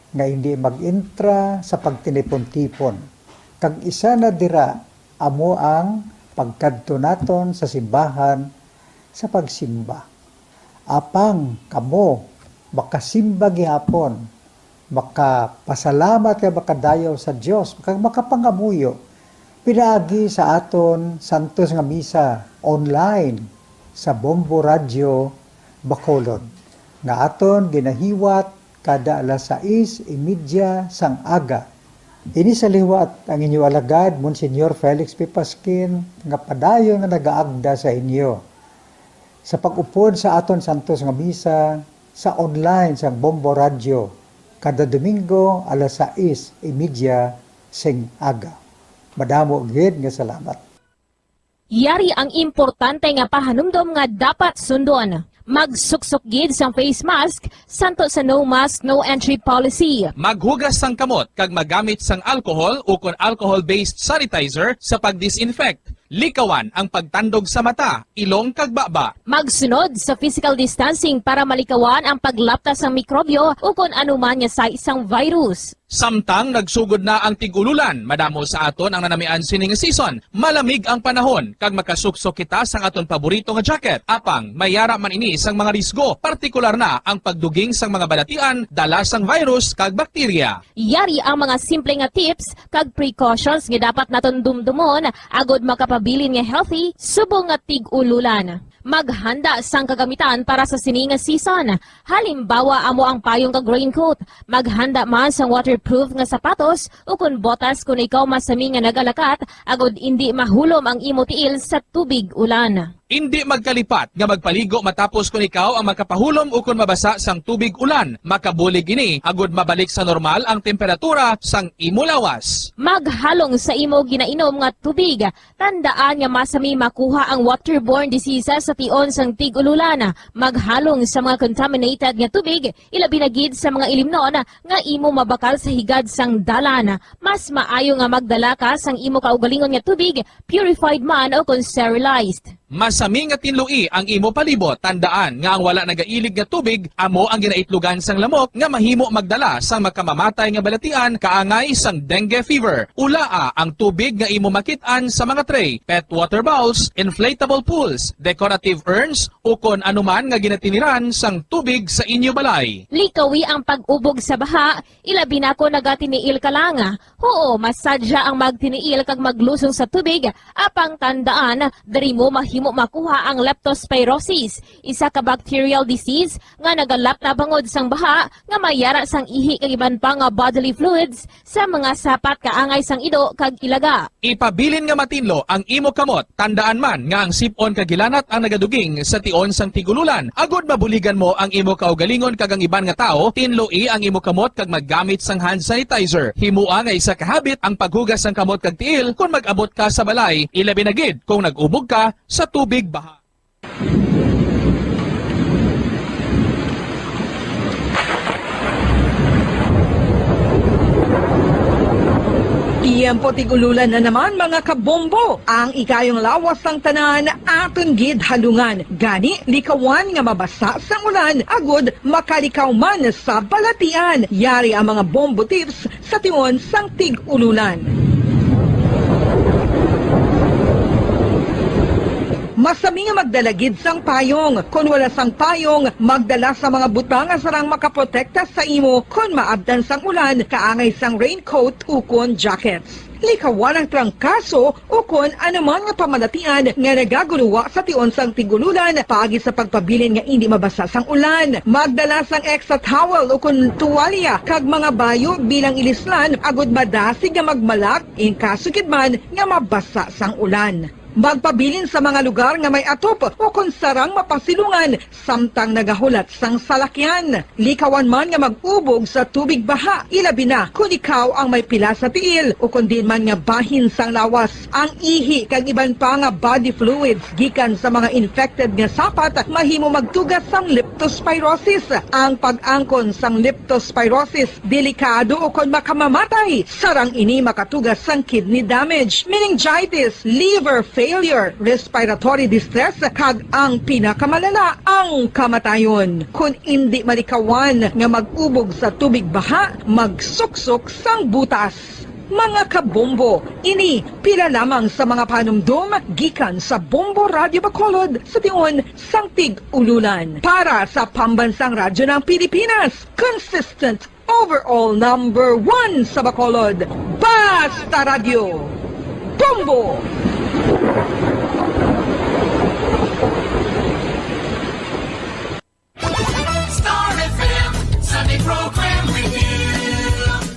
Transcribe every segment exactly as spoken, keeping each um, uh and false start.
nga hindi mag-entra sa pagtinipon-tipon, kag isa na dira amo ang pagkadto naton sa simbahan sa pagsimba. Apang kamo makasimba gihapon, makapasalamat kag makadayaw sa Dios, kag makapangamuyo pinaagi sa aton santos nga misa online sa Bombo Radyo Bacolod, nga aton ginahiwat kada alas sais y media sang aga. Ini sa liwat ang inyo alagad, Monsignor Felix P. Pasquin, nga padayon nga nagaagda sa inyo sa pag-upod sa aton santos nga misa sa online sang Bombo Radyo kada Domingo alas sais y media sing aga. Madamo gid nga salamat. Yari ang importante nga pahanumdom nga dapat sundon. Magsuksok gid sang face mask, santo sa no mask, no entry policy. Maghugas sang kamot kag magamit sang alcohol ukon alcohol-based sanitizer sa pag-disinfect. Likawan ang pagtandog sa mata, ilong kag baba. Magsunod sa physical distancing para malikawan ang paglapta sang mikrobyo ukon anuman nga sais sang virus. Samtang nagsugod na ang tig-ululan, madamo sa aton ang nanamian sini nga season. Malamig ang panahon, kag makasuksok kita sang aton paborito nga jacket. Apang, may yara man ini sang mga risgo, partikular na ang pagduging sang mga balatian, dala sang virus kag bakterya. Yari ang mga simple nga tips kag precautions nga dapat naton dumdumon agod makapabilin nga healthy subong nga tig-ululan. Maghanda sang kagamitan para sa sini nga season. Halimbawa, amo ang payong kag raincoat. Maghanda man sang waterproof nga sapatos ukon botas kon ikaw masami nga nagalakat, agod indi mahulom ang imo tiil sa tubig ulan. Indi magkalipat nga magpaligo matapos kon ikaw ang makapahulom ukon mabasa sang tubig ulan. Makabulig ini agod mabalik sa normal ang temperatura sang imo lawas. Maghalong sa imo ginainom nga tubig. Tandaan nga masami makuha ang waterborne diseases sa tion sang tig-ululan. Maghalong sa mga contaminated nga tubig, ilabi na gid sa mga ilimnon nga imo mabakal sa higad sang dalan. Mas maayo nga magdala ka sang imo kaugalingon nga tubig, purified man o kon sterilized. Masami nga tinloi ang imo palibot. Tandaan nga ang wala nagailig nga tubig amo ang ginaitlogan sang lamok nga mahimo magdala sang makamamatay nga balatian kaangay sang dengue fever. Ulaa ang tubig nga imo makit-an sa mga tray, pet water bowls, inflatable pools, decorative urns, ukon anuman nga ginatiniran sang tubig sa inyo balay. Likawi ang pag-ubog sa baha, ilabi na kon nagatiniil ka lang. Huo, masadya ang magtiniil kag maglusong sa tubig, apang tandaan, diri mo mahimo makuha ang leptospirosis, isa ka bacterial disease nga nagalapta bangod sang baha nga may yara sang ihi kag iban pa nga bodily fluids sa mga sapat kaangay sang ido kag ilaga. Ipabilin nga matinlo ang imo kamot. Tandaan man nga ang sip-on kag hilanat ang nagaduging sa tion sang tig-ululan. Agod mabuligan mo ang imo kaugalingon kag ang iban nga tawo, tinloi ang imo kamot kag maggamit sang hand sanitizer. Himoa nga isa ka habit ang paghugas sang kamot kag tiil kon mag-abot ka sa balay, ilabi na gid kung nag-ubog ka sa tubig baha. Tiyempo tig-ululan na naman, mga kabombo. Ang ikayong lawas sang tanan aton gid halungan. Gani, likawan nga mabasa sang ulan agod makalikaw man sa balatian. Yari ang mga bombo tips sa tion sang tig-ululan. Masami nga magdala gid sang payong. Kon wala sang payong, magdala sa mga butang nga sarang makaprotekta sa imo kon maabtan sang ulan, kaangay sang raincoat ukon jackets. Likawan ang trangkaso ukon anuman nga pamalatian nga nagaguluwa sa tion sang tig-ululan paagi sa pagpabilin nga indi mabasa sang ulan. Magdala sang extra towel ukon tuwalya kag mga bayo bilang ilislan agod madasig nga magmalak in kaso gid man nga mabasa sang ulan. Magpabilin sa mga lugar nga may atop ukon sarang mapasilungan samtang nagahulat sang salakyan. Likawan man nga mag-ubog sa tubig baha, ilabi na kon ikaw ang may pila sa tiil ukon diin man nga bahin sang lawas. Ang ihi kag iban pa nga body fluids gikan sa mga infected nga sapat mahimo magtuga sang leptospirosis. Ang pag-angkon sang leptospirosis delikado ukon makamamatay. Sarang ini makatuga sang kidney damage, meningitis, liver failure, failure, respiratory distress, kag ang pinakamalala, ang kamatayon. Kon indi malikawan nga mag-ubog sa tubig baha, magsuksok sang butas. Mga kabombo, ini pila lamang sa mga panumdom gikan sa Bombo Radyo Bacolod sa tion sang Tig-Ululan. Para sa Pambansang Radyo ng Pilipinas, consistent overall number one sa Bacolod, Basta Radyo, Bombo! Star F M Sunday Program Review.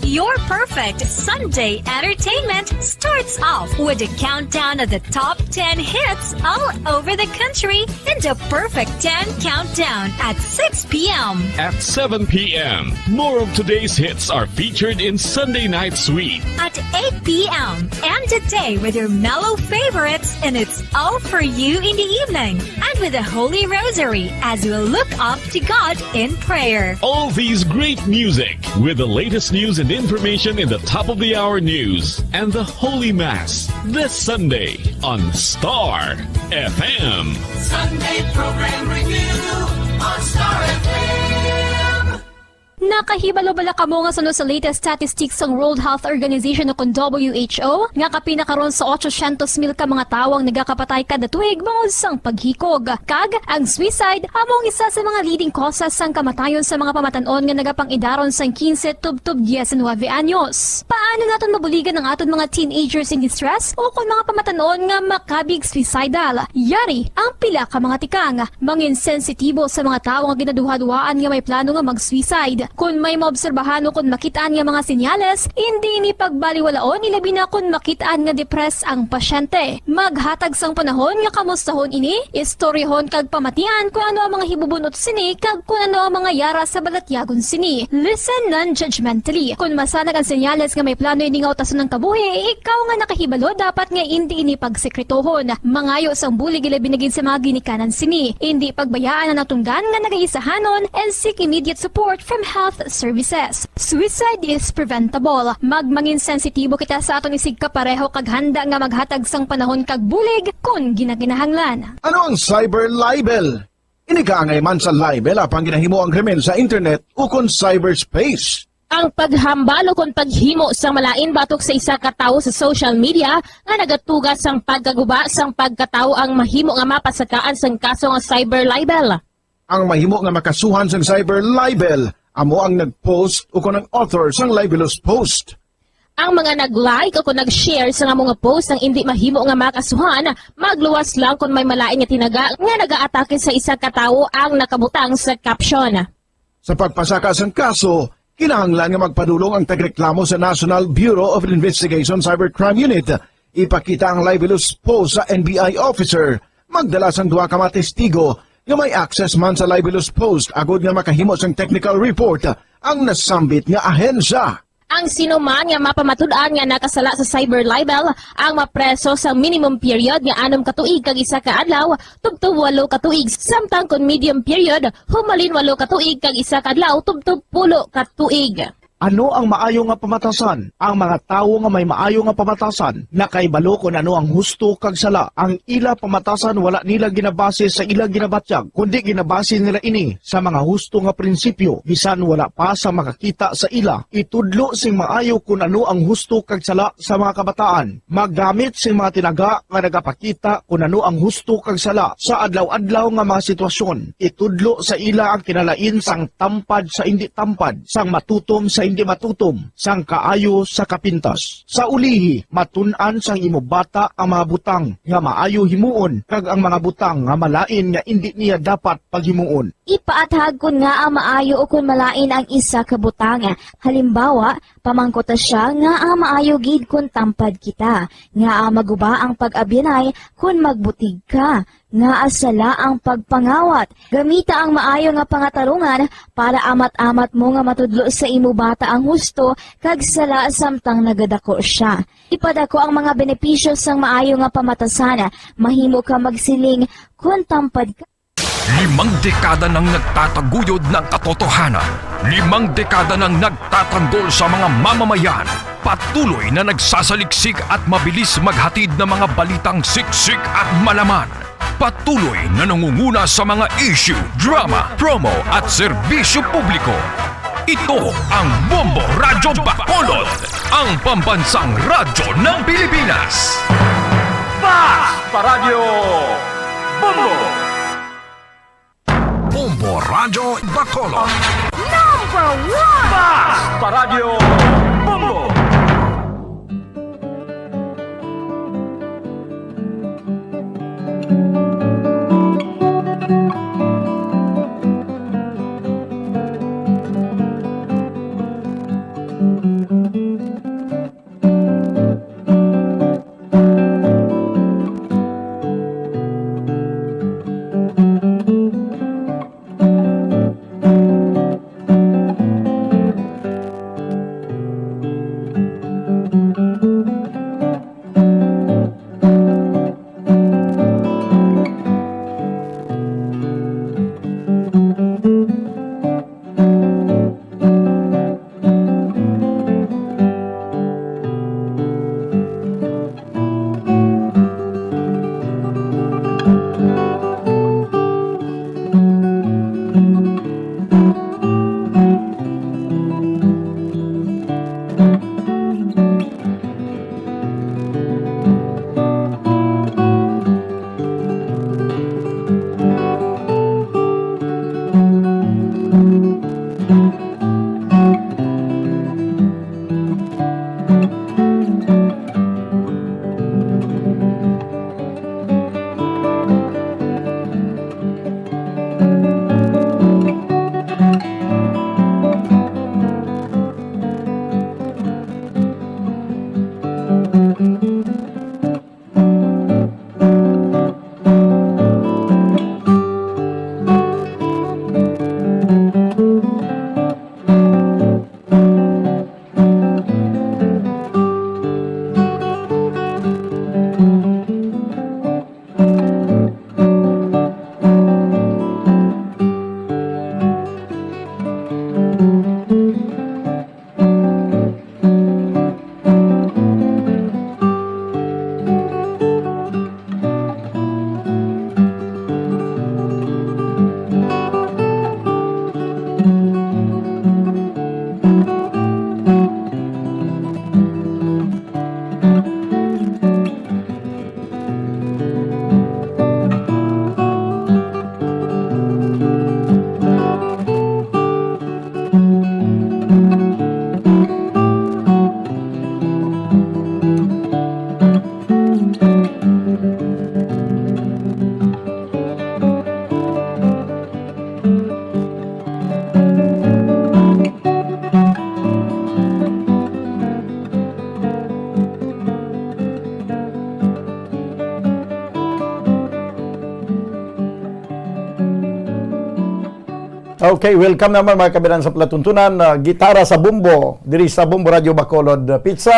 Your perfect Sunday entertainment starts off with a countdown of the top ten hits all over the country in the Perfect ten Countdown at six p.m. At seven p.m., more of today's hits are featured in Sunday Night Sweet. At eight p.m., end the day with your mellow favorites, and it's all for you in the evening, and with the Holy Rosary as we look up to God in prayer. All these great music with the latest news and information in the top of the hour news and the Holy Mass this Sunday on Star F M. Sunday Program Review on Star F M. Nakahibalo bala kamo nga suno sa latest statistics sang World Health Organization o kon W H O nga kapin na karon sa ochocientos mil ka mga tawo ang nagakapatay kada tuig bangod sang paghikog? Kag ang suicide amo ang isa sa mga leading causes sang kamatayon sa mga pamatan-on nga nagapang-idaron sang quince tubtob diecinuebe anyos. Paano naton mabuligan ang aton mga teenagers in distress o kon mga pamatan-on nga makabig suicidal? Yari ang pila ka mga tikang. Mangin sensitibo sa mga tawo nga ginaduhaduhaan nga may plano nga mag-suicide. Kon may maobserbahan o kon makit-an nga mga senyales, indi ini pagbaliwalaon, ilabi na kon makit-an nga depressed ang pasyente. Maghatag sang panahon nga kamustahon ini, istoryahon kag pamatian kon ano ang mga hibubun-ot sini kag kon ano ang mga yara sa balatyagon sini. Listen non-judgmentally. Kon masanag ang senyales nga may plano ini nga utason ang kabuhi, ikaw nga nakahibalo dapat nga indi ini pagsekretohon. Mangayo sang bulig, ilabi na gid sa mga ginikanan sini. Indi pagbayaan ang natungdan nga nagaisahanon and seek immediate support from health services. Suicide is preventable. Magmangin sensitibo kita sa aton isigkapareho kag handa nga maghatag sang panahon kag bulig kon ginakinahanglan. Ano ang cyber libel? Ini kaangay man sa libel apang ginahimo ang krimen sa internet ukon cyberspace. Ang paghambal ukon paghimo sang malain batok sa isa ka tawo sa social media nga nagatuga sang pagkaguba sang pagkatawo ang mahimo nga mapasakaan sang kaso nga cyber libel. Ang mahimo nga makasuhan sang cyber libel amo ang nag-post ukon ang author sang libelous post. Ang mga nag-like ukon nag-share sang amo nga post ang indi mahimo nga makasuhan, magluwas lang kon may malain nga tinaga nga nagaatake sa isa ka tawo ang nakabutang sa caption. Sa pagpasaka sang kaso, kinahanglan nga magpadulong ang tagreklamo sa National Bureau of Investigation Cybercrime Unit. Ipakita ang libelous post sa N B I officer. Magdala sang duha ka mga testigo nga may access man sa libelous post agod nga makahimo sang technical report ang nasambit nga ahensya. Ang sino man nga mapamatud-an nga nakasala sa cyber libel ang mapreso sa minimum period nga anom ka tuig kag isa ka adlaw tubtob walo ka tuig, samtang kon medium period, humalin walo ka tuig kag isa ka adlaw tubtob pulo ka tuig. Ano ang maayo nga pamatasan? Ang mga tawo nga may maayo nga pamatasan nakahibalo kon ano ang husto kag sala. Ang ila pamatasan wala nila ginabase sa ila ginabatyag, kundi ginabase nila ini sa mga husto nga prinsipyo. Bisan wala pa sa makakita sa ila, itudlo sing maayo kon ano ang husto kag sala sa mga kabataan. Maggamit sing mga tinaga nga nagapakita kon ano ang husto kag sala sa adlaw-adlaw nga mga sitwasyon. Itudlo sa ila ang kinalain sang tampad sa indi tampad, sang matutom sa indi matutom, sang kaayo sa kapintas. Sa ulihi, matun-an sang imo bata ang mga butang nga maayo himuon kag ang mga butang nga malain nga indi niya dapat paghimuon. Ipaathag kon ngaa maayo ukon malain ang isa ka butang. Halimbawa, pamangkuta sia ngaa maayo gid kon tampad kita, ngaa maguba ang pag-abyanay kon magbutig ka, ngaa sala ang pagpangawat. Gamita ang maayo nga pangatarungan para amat-amat mo nga matudlo sa imo bata ang husto kag sala samtang nagadako sia. Ipadako ang mga benepisyo sang maayo nga pamatasan. Mahimo ka magsiling kon tampad ka. Limang dekada nang nagtataguyod ng katotohanan. Limang dekada nang nagtatanggol sa mga mamamayan. Patuloy na nagsasaliksik at mabilis maghatid ng mga balitang siksik at malaman. Patuloy na nangunguna sa mga issue, drama, promo at serbisyo publiko. Ito ang Bombo Radyo Bacolod, ang pambansang radyo ng Pilipinas. Fast Paradyo Bombo! Bombo Radyo Bacolod. Number one! Fast Paradyo Bombo! Okay, welcome naman, mga kabinan, sa palatuntunan, ah, Gitara sa Bombo, diri sa Bombo Radyo Bacolod. Pizza,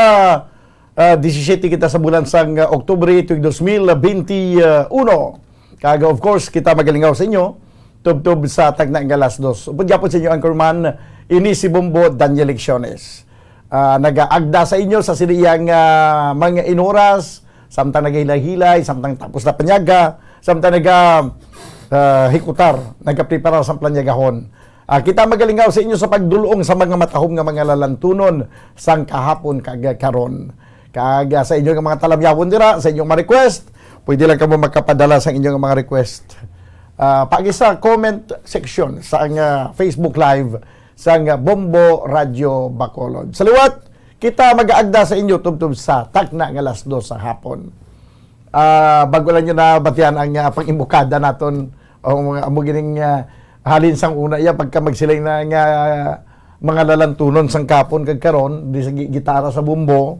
ah, disisiete kita sa bulan sang, ah, Oktubre, tuig dos mil benti uno. Kag, of course, kita magalingaw sa inyo, tubtob sa tagna nga alas dos. Upod gyapon sa inyo, anchorman, ini si Bombo Daniel Lecciones. Ah, nagaagda sa inyo sa sini iyang, ah, mga inoras, samtang nagahilay-hilay, samtang tapos na panyaga, samtang naga, ah, hikutar, nagaprepara sa panyagahon. Ah, kita magalingaw sa inyo sa pagdulong sa mga matahom nga mga lalantunon sang kahapon kag karon. Kag, ah, sa inyo nga mga talamyawon dira, sa inyong mga request, pwede lang kamo makapadala sa inyong mga request. Ah, paagi sa comment section sa ang, ah, Facebook Live sang Bombo Radyo Bacolod. Sa liwat, kita magaagda sa inyo tubtob sa takna nga alas dos sa hapon. Ah, bago lang yun nabatian ang, ah, pang-imbokada naton, o mga amo gining, ah, halin sang una iya pagka magsiling na nga mga lalantunon sang kapon kag karon di sa gi-, gitara sa bombo.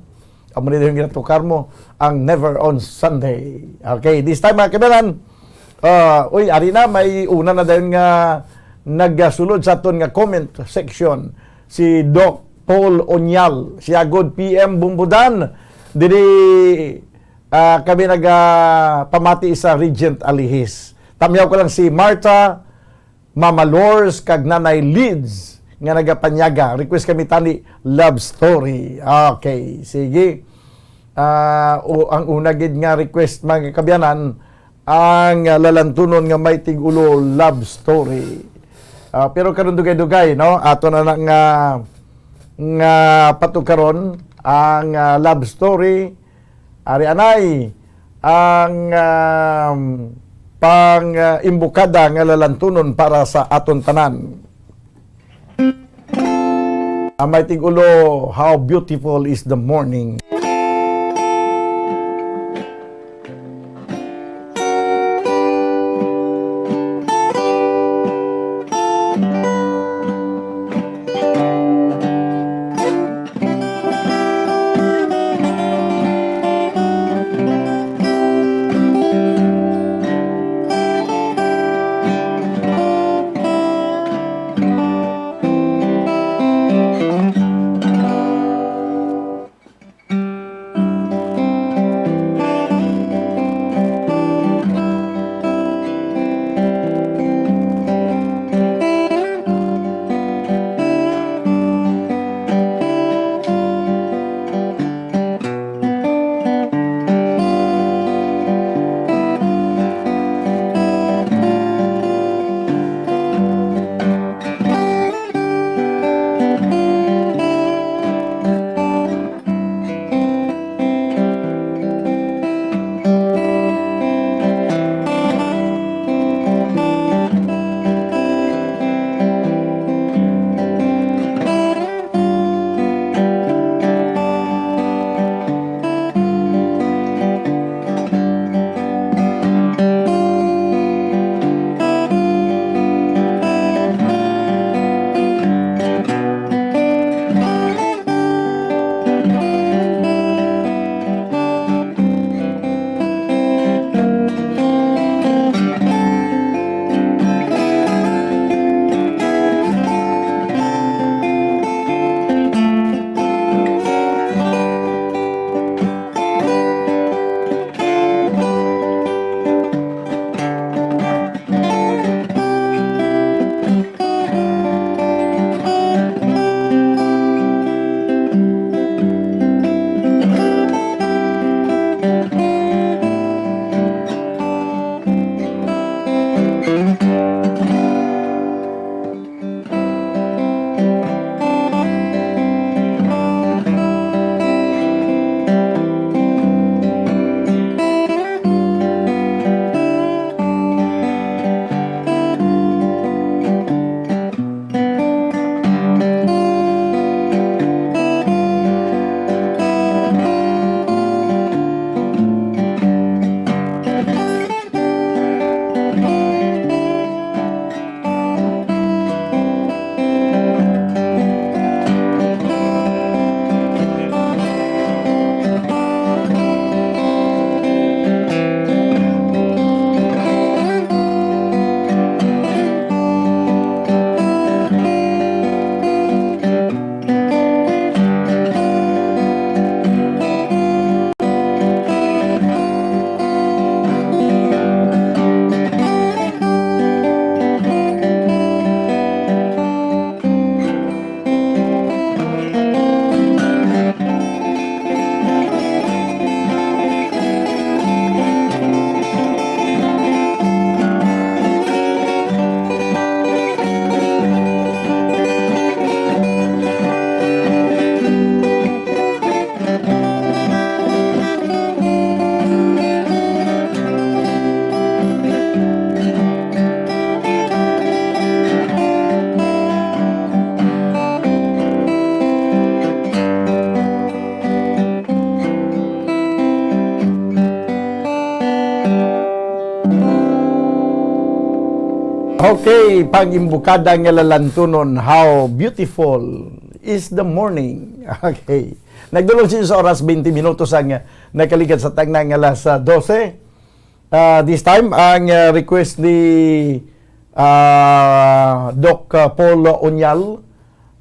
Amo ni dayon ginatukar mo ang Never on Sunday. Okay, this time, mga kaibigan, ah, uy, ari na, may una na dayon nga nagasulod sa aton nga comment section, si Doc Paul Onyal. Siya gud, P M Bumbudan, diri, ah, kami nagapamati sa Regent Alihis. Tamyaw ko lang si Martha, Mama Lors, kag Nanay Lids. nga nagapanyaga. Request kami tani, love story. Okay, sige. Ah, o, ang una gid nga request, mga kaabyanan, ang, ah, lalantunon nga may tigulo love story. Ah, pero karon dugay-dugay, no? Ato na na nga, nga patukaron ang, ah, love story. Ari anay ang, ah, pang, ah, imbukada nga lalantunon para sa aton tanan. Ang may tigulo, How Beautiful is the Morning. Okay, pag-imbukada nga lalantunon, how beautiful is the morning. Okay. Nagdulong siya sa oras, twenty minutos ang, ah, nakaligad sa tagna nga alas, ah, dose. Ah, this time, ang, ah, request ni, ah, Doc, ah, Paul Unyal,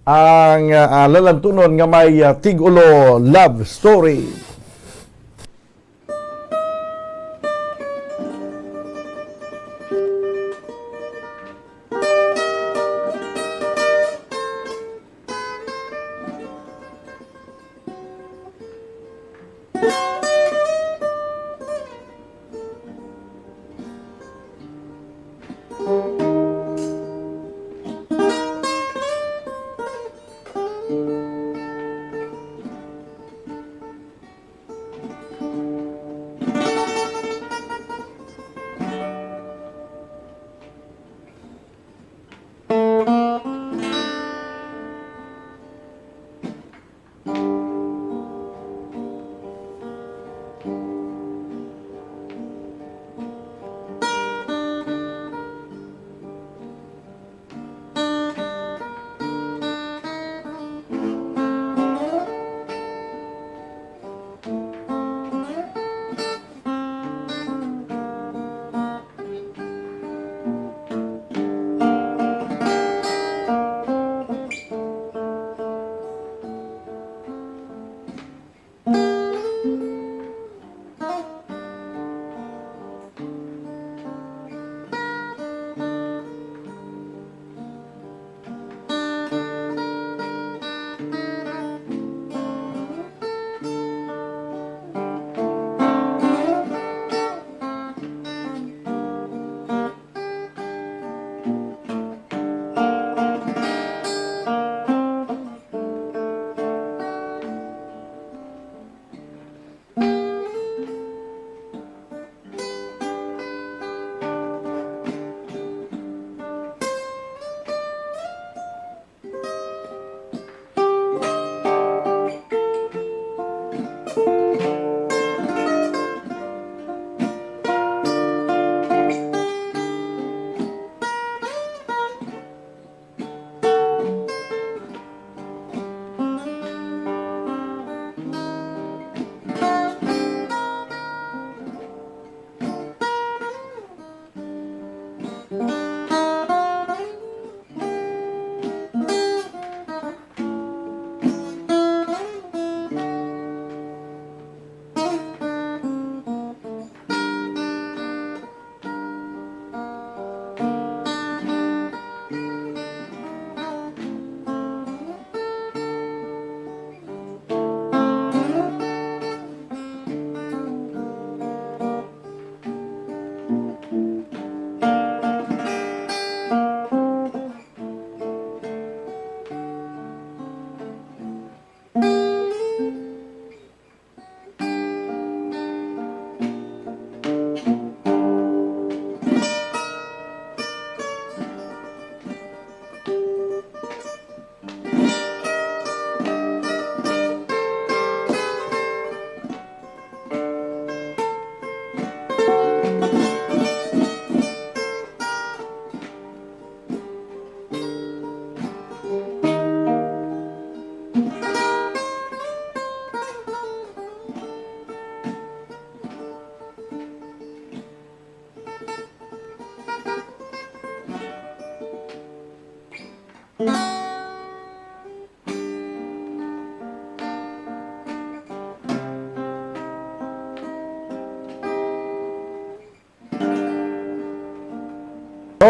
ang, ah, lalantunon nga may, ah, tigulo love story.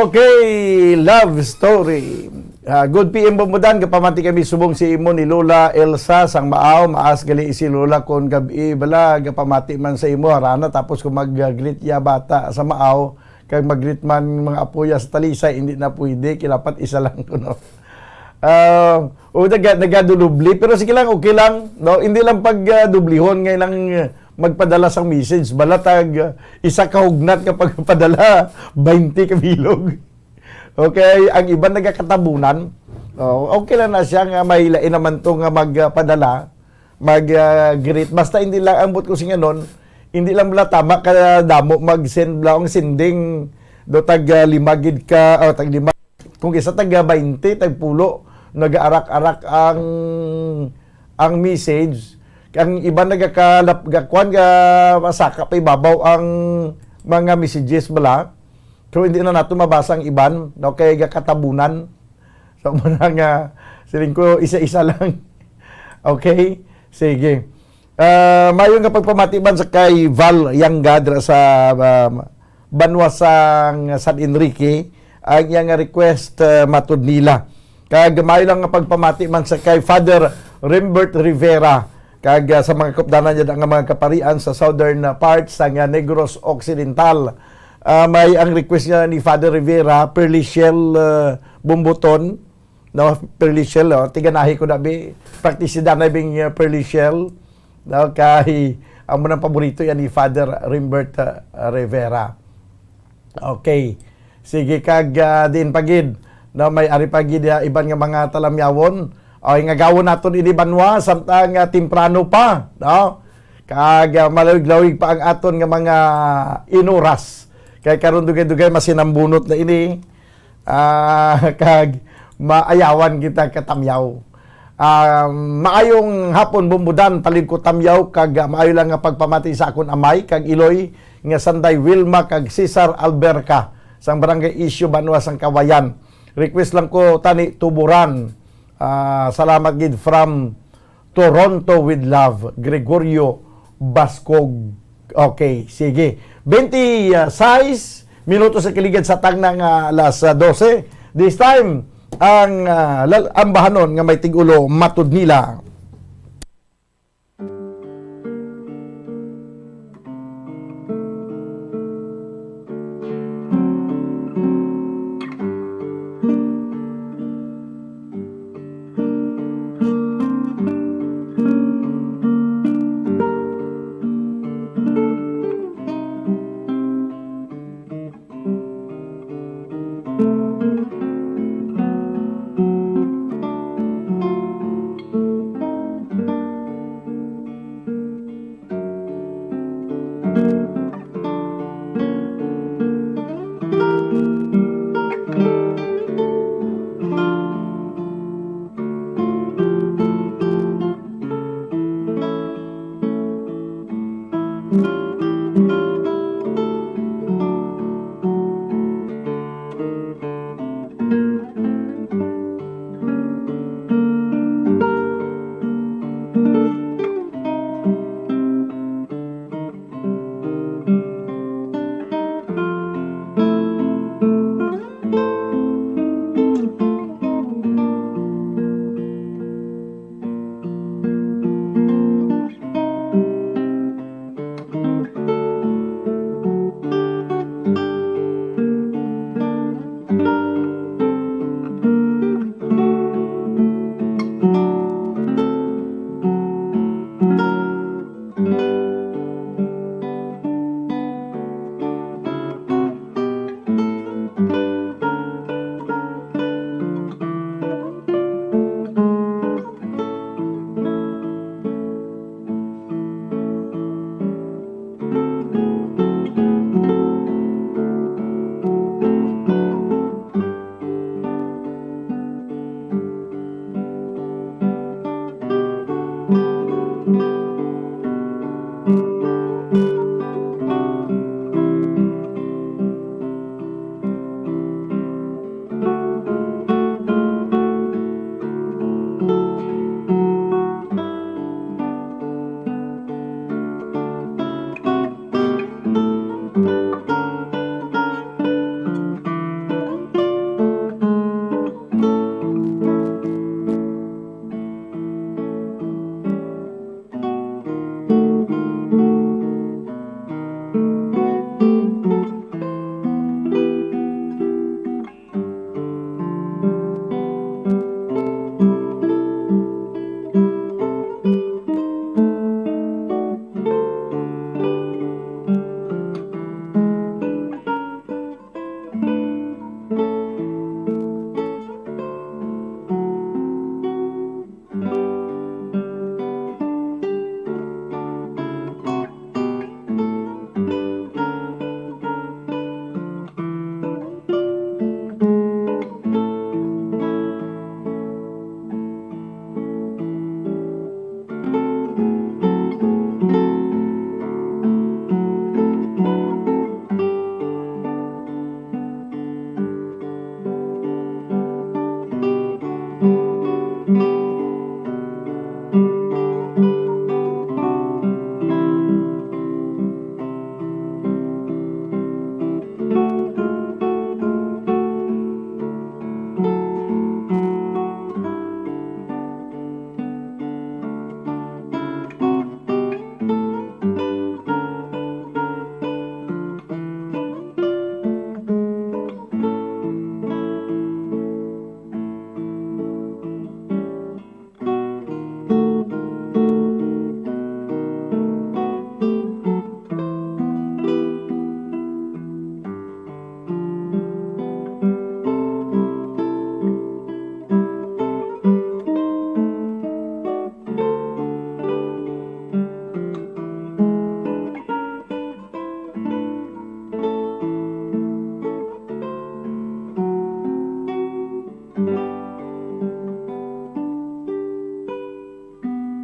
Okay, love story. Ah, good P M Bombodan, gapamati kami subong si imo ni Lola Elsa sang Maaw. Maas gali si Lola kon gab-i bala gapamati man sa imo, harana, tapos kung mag-greet ya bata sa Maaw, kag mag-greet man mga apo ya sa Talisay, hindi na pwede, kay dapat isa lang kuno. Ah, o naga-, nagadulubli, pero sige lang, okay lang, no? Hindi lang pag, ah, dublihon nga lang, ah, magpadala sang message, bala tag, ah, isa ka hugnat nga pagpadala, baynte ka bilog. Okay, ang iban nagakatabunan. Oh, okay lang na siya nga may lain naman to nga magpadala, mag, ah, greet. Basta hindi lang, ang buot ko singanon, hindi lang bala tama ka damo mag-send bala ang sending do tag, ah, lima gid ka, o tag lima. Kung isa tag, ah, baynte, tag pulo, nagaarak-arak ang, ang message. Ang iban nagakalap-, ga-, kuwan, ga-, masaka pa ibabaw ang mga messages bala. So, hindi na nato mabasa ang iban, no? Kay gakatabunan. So, muna nga, siling ko, isa-isa lang. Okay? Sige. Ah, mayo nga pagpamati man sa kay Val Yangga dira sa, ah, banwa sang San Enrique, ang iya nga request, ah, matud nila. Kag mayo lang nga pagpamati man sa kay Father Rembert Rivera, Kag, ah, sa mga kaupdanan dyan, ang mga kaparian sa southern, ah, part sa nga Negros Occidental. Ah, may ang request nga ni Father Rivera, Pearly Shell, ah, Bumbuton. No, Pearly Shell, oh. Tiganahi ko na, bi. Practice na, bi, ang, ah, Pearly Shell. No, kay, ang munang paborito yan ni Father Rimbert, ah, Rivera. Okay. Sige, kag, ah, diin pa gid, no, may ari pa gid, ah, iban nga mga talamyawon. O, ingagawon naton ini, banwa, samtang, ah, temprano pa, no? Kag, ah, malawig-lawig pa ang aton nga mga inuras. Kay karon dugay-dugay masinambunot na ini. Ah, kag maayawan kita katamyaw. Ah, maayong hapon, Bumbudan, Talingko Tamyaw, kag, ah, maayo lang nga pagpamati sa akon amay kag iloy nga sanday, Wilma kag Cesar Alberca, sang Barangay Isyu, Banwa sang Kawayan. Request lang ko tani, Tuburan. Ah, salamat gid from Toronto with Love, Gregorio Bascog. Okay, sige. Twenty-six minutos sa kiligad sa tagna nga alas, ah, dose. This time, ang, ah, lal-, ang bahanon nga may tigulo, Matod Nila.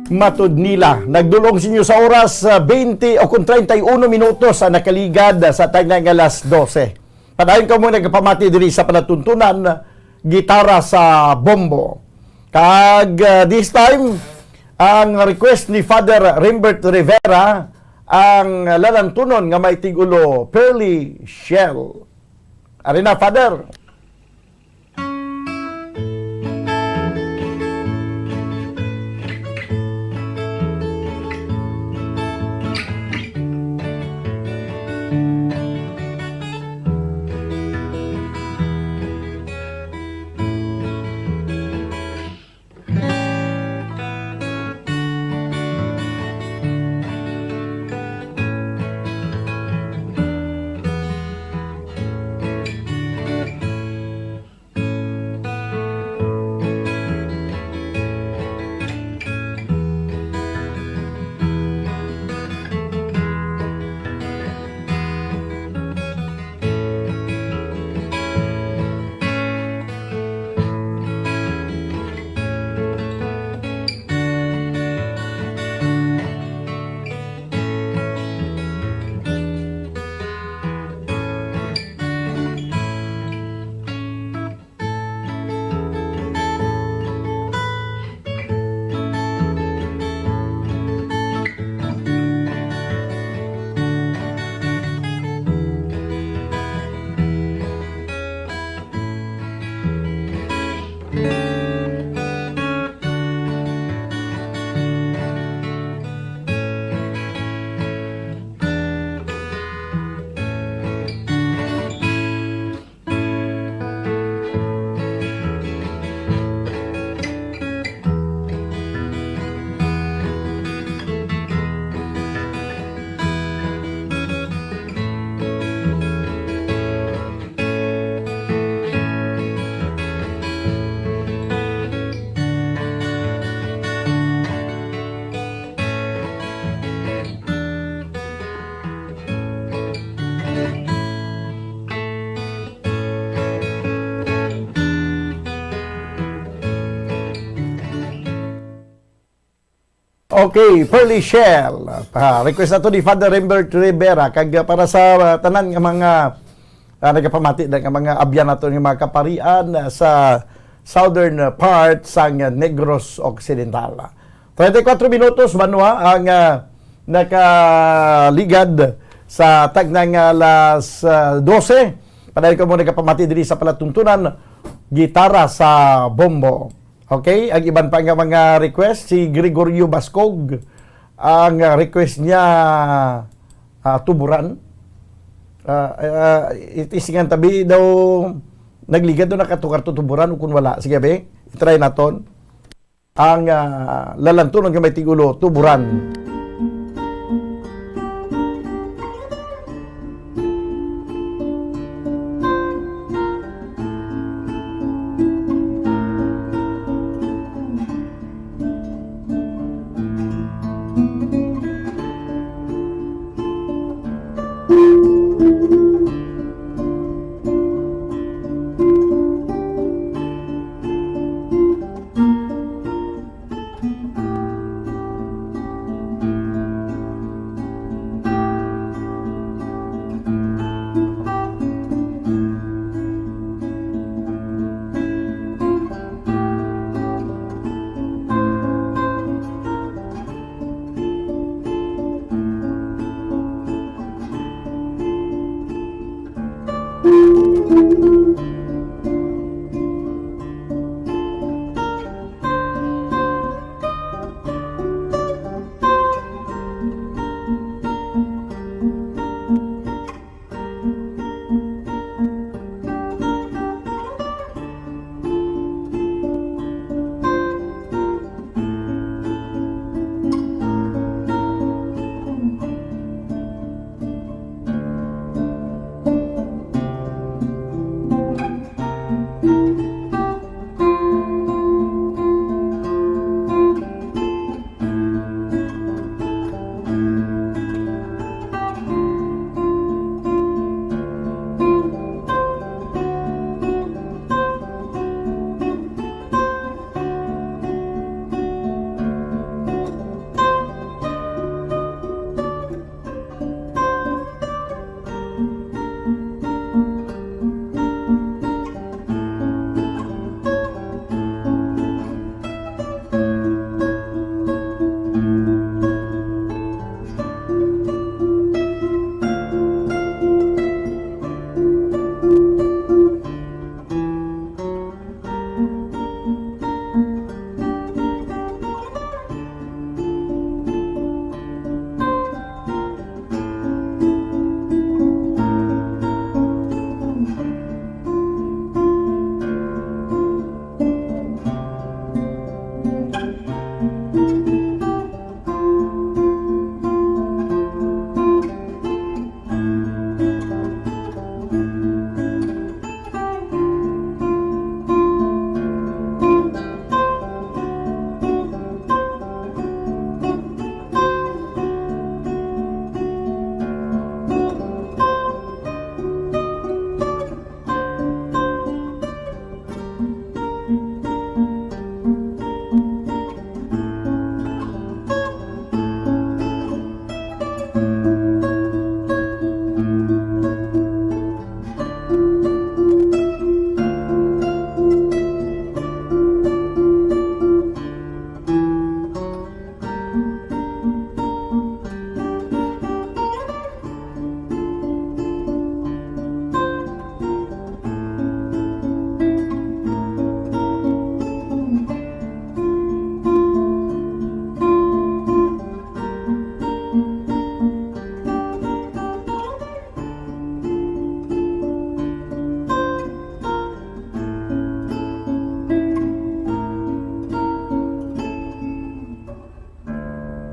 Matud nila, nagdulong sa inyo sa oras, ah, twenty o kung treinta y uno minutos ang nakaligad sa tagnay nga alas dose. Padayon kamo nagapamati diri sa palatuntunan, Gitara sa Bombo. Kag, ah, this time, ang request ni Father Rimbert Rivera, ang lalantunon nga may tigulo, Pearly Shell. Ari na, Father. Okay, Pearly Shell. Ah, request na to ni Father Rimbert Rivera. Kag, ah, para sa, ah, tanan nga mga, ah, nagapamati na nga mga abyan nato nga mga kaparian, ah, sa southern, ah, part sang, ah, Negros Occidental. Treinta y cuatro minutos, banwa, ang, ah, nakaligad sa tagnang alas, ah, dose. Padayon kamo nagapamati diri sa palatuntunan, Gitara sa Bombo. Okay, ang iban pa nga mga request, si Gregorio Bascog, ang, ah, request niya, ah, Tuburan. Ah, ah, it is nga tabi daw nagligad daw nakatukar to Tuburan o kun wala. Sige, be, try naton. Ang, ah, lalantunon nga may tigulo, Tuburan.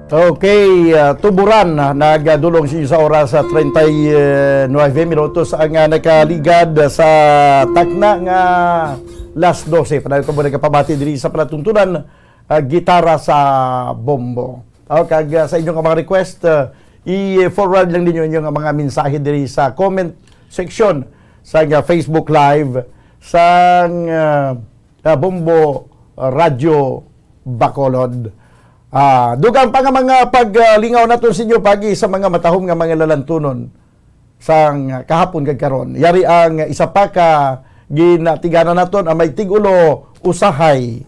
Okay, ah, tuburan, ah, nagdulong sa inyo sa oras sa treinta y nueve minutos ang, ah, nakaligad sa takna nga las dose. Padayon kamo nagapamati diri sa palatuntunan, ah, Gitara sa Bombo. O, kag, ah, sa inyo nga mga request, ah, i-forward lang ninyo inyo nga mga mensahe diri sa comment section sa, ah, Facebook Live sang, ah, ah, Bombo Radyo Bacolod. Ah, dugang pa nga mga paglingaw naton sa inyo pagi sa mga matahom nga mga lalantunon sang kahapon kag karon. Yari ang isa pa ka ginatiganan naton, ang may tig-ulo, Usahay.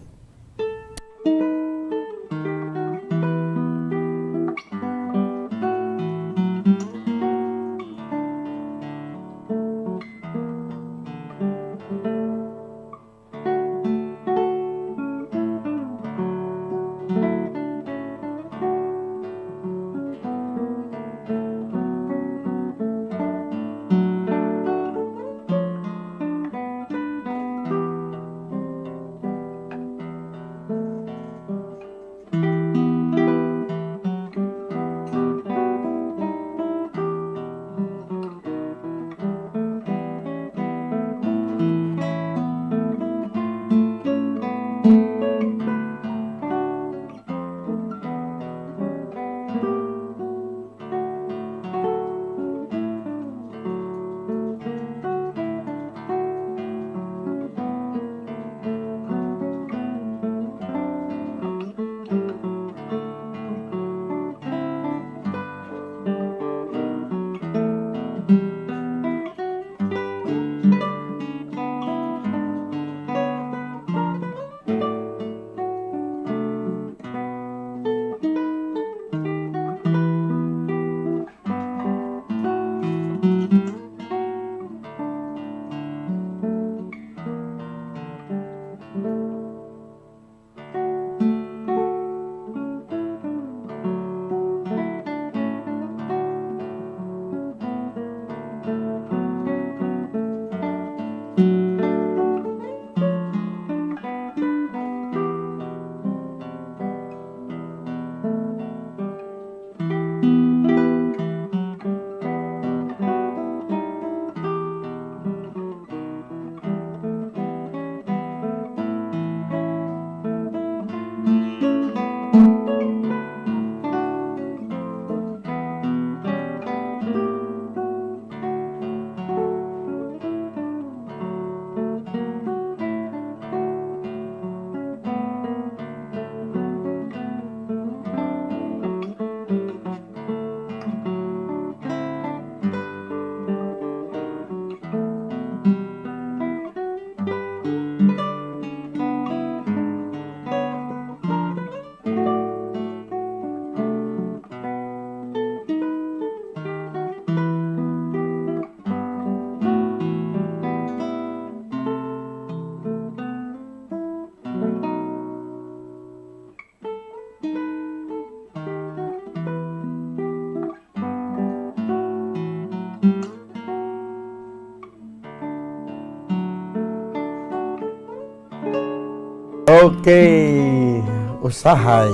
Okay, Usahay.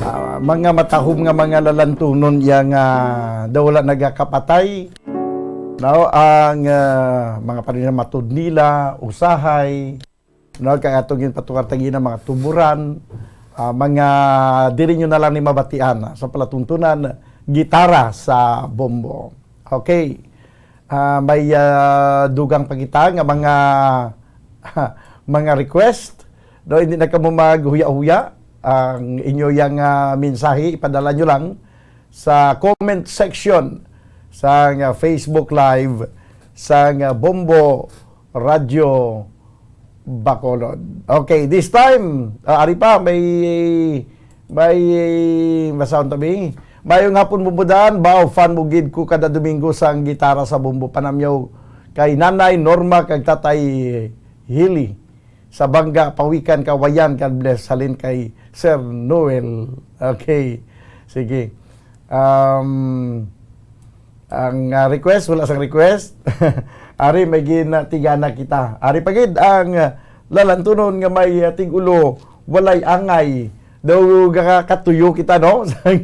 Ah, mga matahom nga mga lalantunon iya nga daw wala nagakapatay. Now, ang, ah, mga paninamatud nila, Usahay, no, kay atong ginpatukar tagina mga tuburan, ah, mga diri nyo na lang ni mabatian, ah, sa palatuntunan, Gitara sa Bombo. Okay. Ah, may, ah, dugang pa kita nga mga, mga request. No, hindi na kamo maghuya-huya. Ang inyo yang, ah, mensahe, ipadala nyo lang sa comment section sang, ah, Facebook Live sang, ah, Bombo Radyo Bacolod. Okay, this time, ah, ari pa, may, may, masahon tabi. Mayong hapon, Bumbudan. Bao fan mo gid ko kada Domingo sang Gitara sa Bombo. Panamyaw kay Nanay Norma kag Tatay Hili sa Bangga, Pawikan, Kawayan. God bless. Halin kay Sir Noel. Okay. Sige. Um, ang, ah, request, wala sang request. Ari, may ginatigana kita. Ari pa gid ang, ah, lalantunon nga may, ah, tig-ulo, walay angay. Daw gakatuyo kita, no? Sa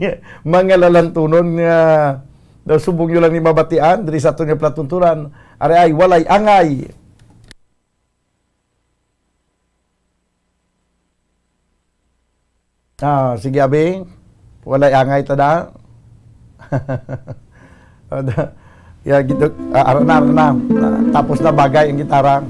mga lalantunon nga daw subong nyo lang ni mabatian, diri sa aton nga palatuntunan, ari ay walay angay. Ah, sige, abi. Walay angay ta da. Ada. Ya, gitu. Ah, ara na, ara na. Ah, tapos na bagay ang gitara.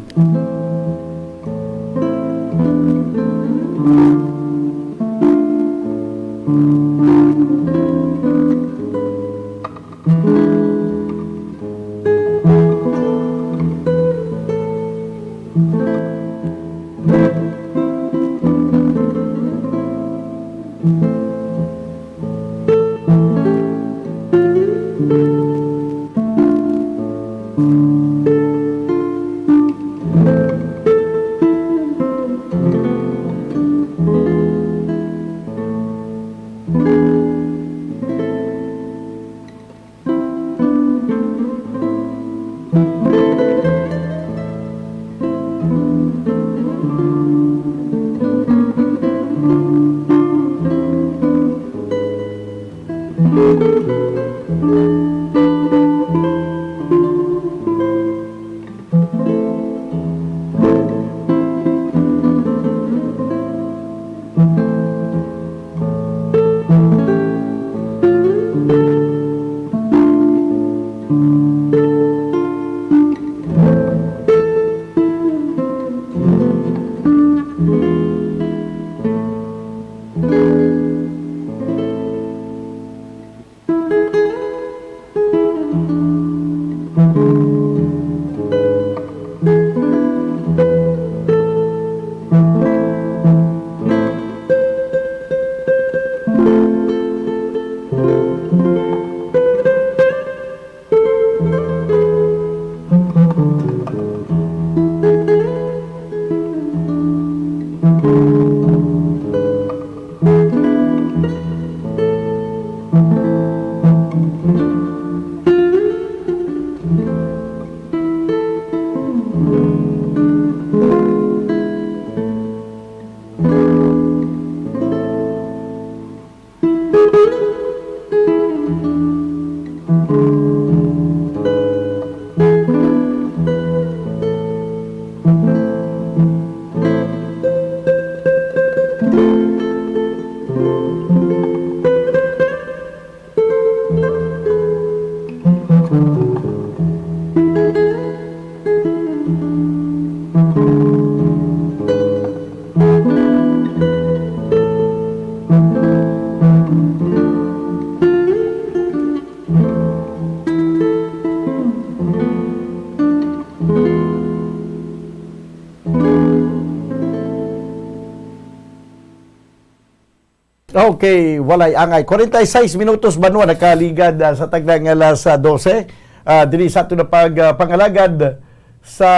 Okay, walay angay. Kwarenta y seis minutos, banwa, nakaligad, ah, sa tagna nga alas, ah, dose. Ah, diri sa ato na pag, ah, pangalagad sa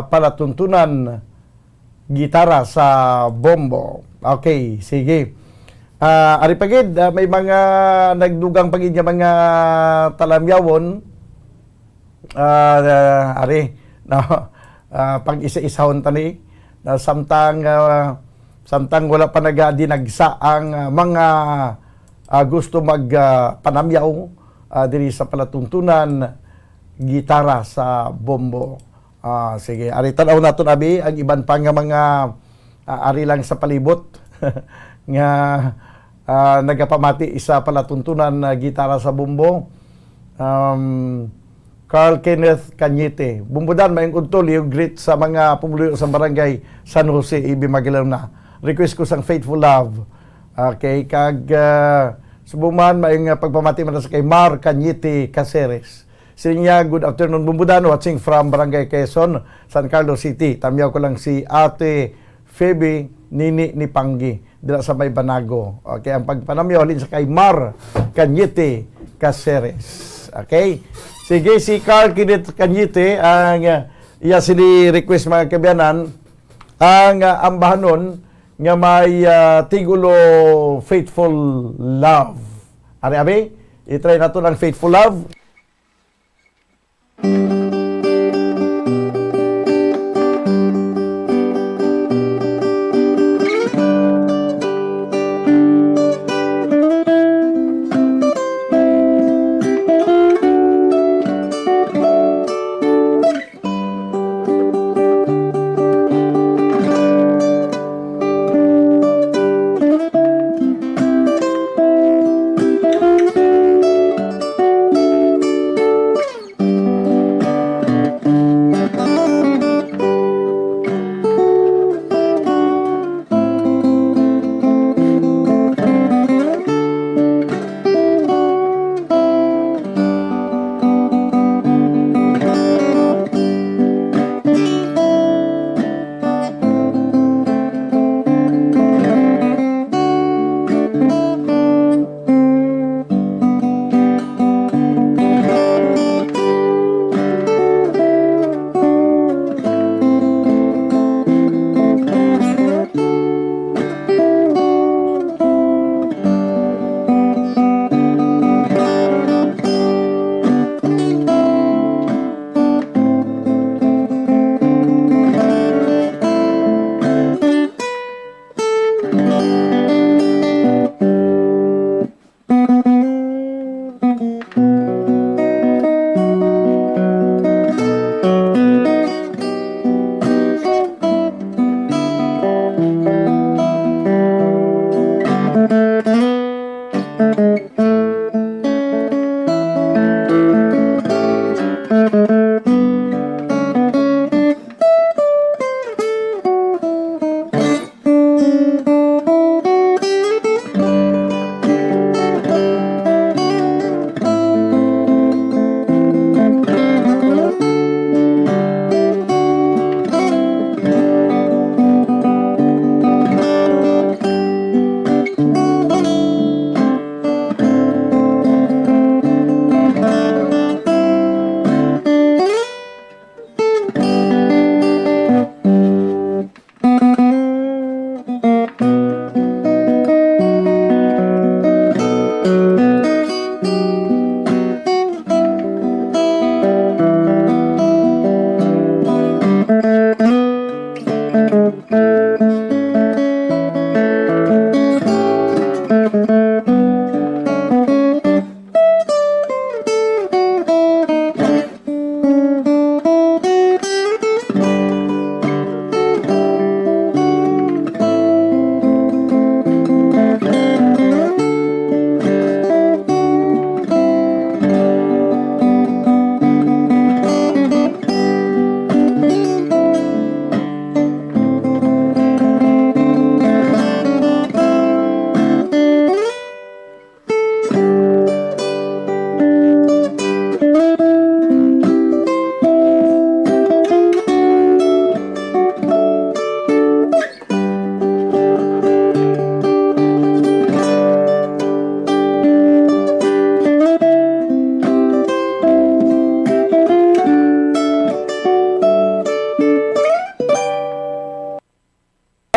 palatuntunan, gitara sa bombo. Okay, sige. Ah, ari pa gid, ah, may mga nagdugang pa gid nga mga talamyawon. Ah, ari, no? Ah, pag-isa-isahon ta ni, na samtang, ah, samtang wala pa nagadinagsa ang, ah, mga, ah, gusto mag, ah, panamyaw, ah, diri sa palatuntunan, gitara sa bombo. Ah, sige, ari, tan-aw naton, abi, ang iban pa nga mga, ah, ari lang sa palibot nga, ah, nagapamati sa palatuntunan, ah, gitara sa bombo. Um, Carl Kenneth Cañete. Bumbudan, maayong udto, liwat greet sa mga pumuluyo sa barangay San Jose, A B Magdalena. Request ko sang Faithful Love. Okay, kag, ah, subong man, maayong, ah, pagpamati man sa kay Mar Cañete Caceres. Siling niya, "Good afternoon, Bumbudan, watching from Barangay Quezon, San Carlos City. Tamyaw ko lang si Ate Phoebe, nini ni Panggi, dira sa may Banago." Okay, ang pagpanamyaw halin sa kay Mar Cañete Caceres. Okay? Sige, si Carl Kenneth Cañete ang, ah, iya sini request, mga kaabyanan, ang, ah, ambahanon nga may, ah, tigulo Faithful Love. Ari, abi, i-try naton ang Faithful Love.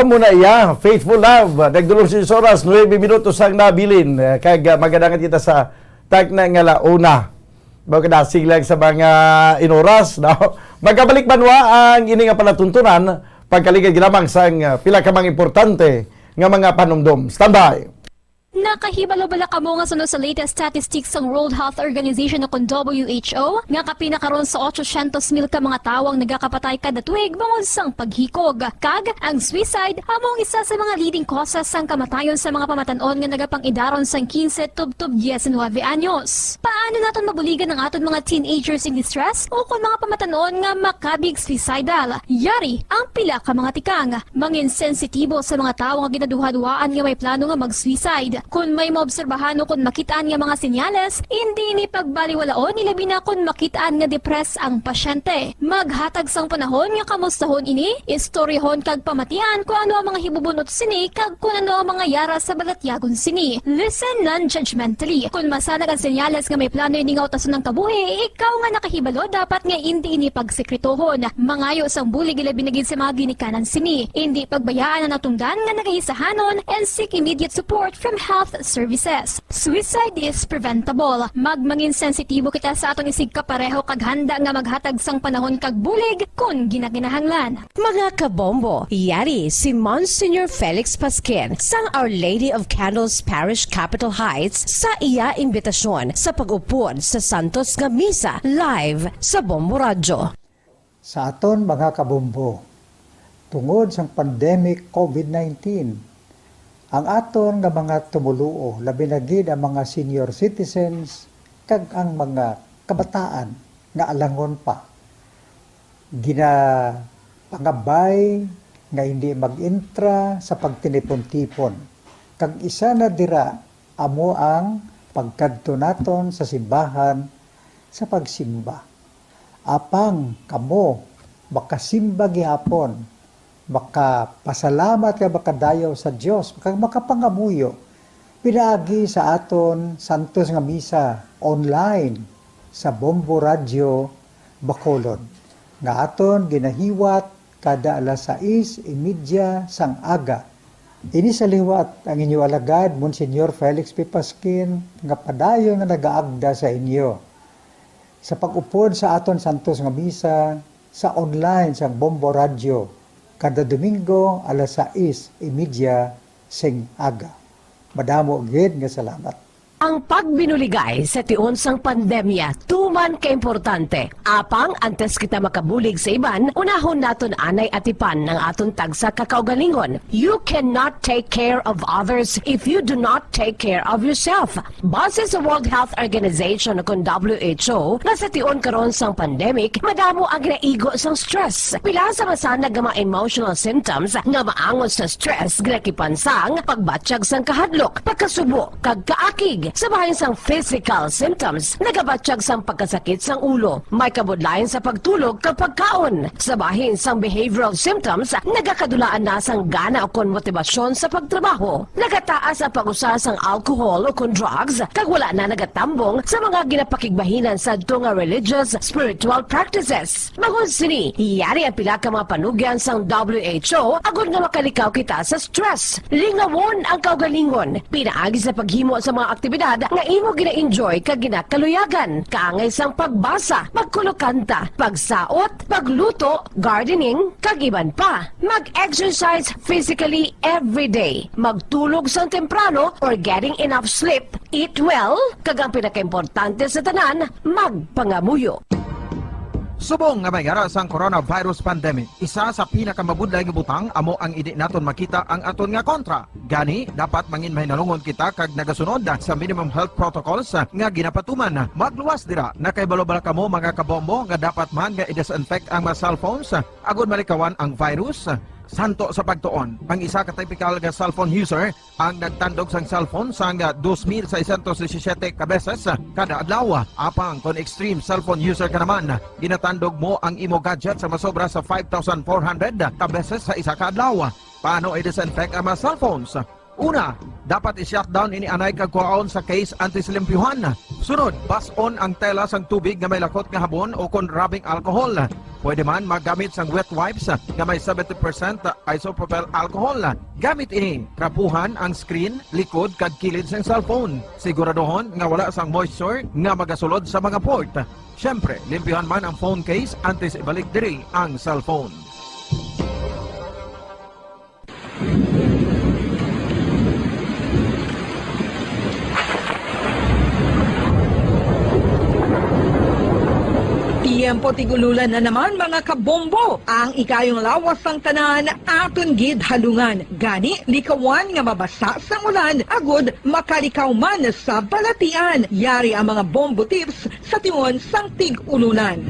Amo na iya, Faithful Love. Nagdulong sa oras, nuebe minutos ang nabilin. Eh, kag, ah, magadangat kita sa takna nga launa. Mao kadasig lang sa mga inoras, no? Magkabalik banwa ang ini nga palatuntunan, pagkaligad lamang sang, ah, pila ka mga importante nga mga panumdom. Standby! Nakahibalo bala kamo nga suno sa latest statistics sang World Health Organization o kon W H O, nga kapin na karon sa otsosyentos mil ka mga tawo ang nagakapatay kada tuig bangod sang paghikog? Kag ang suicide amo ang isa sa mga leading causes sang kamatayon sa mga pamatan-on nga nagapang-idaron sang quince tubtob diecinuebe anyos. Paano naton mabuligan ang aton mga teenagers in distress o kon mga pamatan-on nga makabig suicidal? Yari ang pila ka mga tikang. Mangin sensitibo sa mga tawo nga ginaduhaduhaan nga may plano nga mag-suicide. Kon may maobserbahan o kon makit-an nga mga senyales, indi ini pagbaliwalaon, ilabi na kon makit-an nga depressed ang pasyente. Maghatag sang panahon nga kamustahon ini, istoryahon kag pamatian kon ano ang mga hibubun-ot sini kag kon ano ang mga yara sa balatyagon sini. Listen non-judgmentally. Kon masanag ang senyales nga may plano ini nga utason ang kabuhi, ikaw nga nakahibalo dapat nga indi ini pagsekretohon. Mangayo sang bulig, ilabi na gid sa mga ginikanan sini. Indi pagbayaan ang natungdan nga nagaisahanon and seek immediate support from health services. Suicide is preventable. Magmangin sensitibo kita sa aton isigkapareho kag handa nga maghatag sang panahon kag bulig kon ginakinahanglan. Mga kabombo, yari si Monsignor Felix Pasquin sang Our Lady of Candles Parish, Capitol Heights, sa iya imbitasyon sa pag-upod sa Santos nga Misa live sa Bombo Radyo. Sa aton mga kabombo, tungod sang pandemic COVID nineteen, ang aton nga mga tumoluo, labi na gid ang mga senior citizens kag ang mga kabataan nga alangon pa, ginapangabay nga hindi mag-intra sa pagtinipon-tipon, kag isa na dira amo ang pagkadto naton sa simbahan sa pagsimba. Apang kamo makasimba gihapon, makapasalamat kag makadayaw sa Dios, kag makapangamuyo pinaagi sa aton santos nga misa online sa Bombo Radyo Bacolod, nga aton ginahiwat kada alas sais y media sang aga. Ini sa liwat ang inyo alagad, Monsignor Felix P. Pasquin, nga padayon nga nagaagda sa inyo sa pag-upod sa aton santos nga misa sa online sang Bombo Radyo kada Domingo alas sais y media sing aga. Madamo gid nga salamat. Ang pagbinuligay sa tion sang pandemya tuman ka importante. Apang antes kita makabulig sa iban, unahon naton anay atipan ang aton tagsa ka kaugalingon. You cannot take care of others if you do not take care of yourself. Base sa World Health Organization, kun W H O, nga sa tion karon sang pandemic, madamo ang ginaigo sang stress. Pila sa masanag nga mga emotional symptoms nga maangot sa stress ginakipan sang pagbatyag sang kahadlok, pagkasubo, kag kaakig. Sa bahin sang physical symptoms, nagabatyag sang pagkasakit sang ulo, may kabudlayan sa pagtulog kag pagkaon. Sa bahin sang behavioral symptoms, nagakadulaan na sang gana ukon motibasyon sa pagtrabaho. Nagataas ang pag-usa sang alcohol ukon drugs, kag wala na nagatambong sa mga ginapakigbahinan sadto nga religious, spiritual practices. Bangod sini, yari ang pila ka mga panugyan sang W H O agod nga makalikaw kita sa stress. Lingawon ang kaugalingon pinaagi sa paghimo sa mga aktibidad nga imo gina-enjoy kag ginakaluyagan, kaangay sang pagbasa, pagkulokanta, pagsaot, pagluto, gardening, kag iban pa. Mag-exercise physically every day. Magtulog sang temprano or getting enough sleep. Eat well, kag ang pinakaimportante sa tanan, magpangamuyo. Subong nga may ara sang coronavirus pandemic, isa sa pinakamabudlay nga butang amo ang indi naton makita ang aton nga kontra. Gani, dapat mangin mahinalungon kita kag nagasunod sa minimum health protocols nga ginapatuman. Magluwas dira, nakahibalo bala kamo, mga kabombo, nga dapat man nga i-disinfect ang mga cellphones agod malikawan ang virus? Santo sa pagtuon, ang isa ka typical nga cellphone user ang nagtandog sang cellphone sang dos mil seiscientos disisiete ka beses kada adlaw. Apang kon extreme cellphone user ka naman, ginatandog mo ang imo gadget sa masobra sa five thousand four hundred ka beses sa isa ka adlaw. Paano i-disinfect ang mga cellphones? Una, dapat i-shutdown ini anay kag kuhaon sa case antes limpyuhan. Sunod, bas-on ang tela sang tubig nga may lakot nga habon o kon rubbing alcohol. Pwede man maggamit sang wet wipes nga may seventy percent isopropyl alcohol. Gamit ini, trapuhan ang screen, likod, kag kilid sang cellphone. Siguraduhon nga wala sang moisture nga magasulod sa mga port. Siyempre, limpyuhan man ang phone case antes ibalik diri ang cellphone. Tiyempo tig-ululan na naman, mga kabombo. Ang ikayong lawas sang tanan aton gid halungan. Gani, likawan nga mabasa sang ulan agud makalikaw man sa balatian. Yari ang mga bombo tips sa tion sang tig-ululan.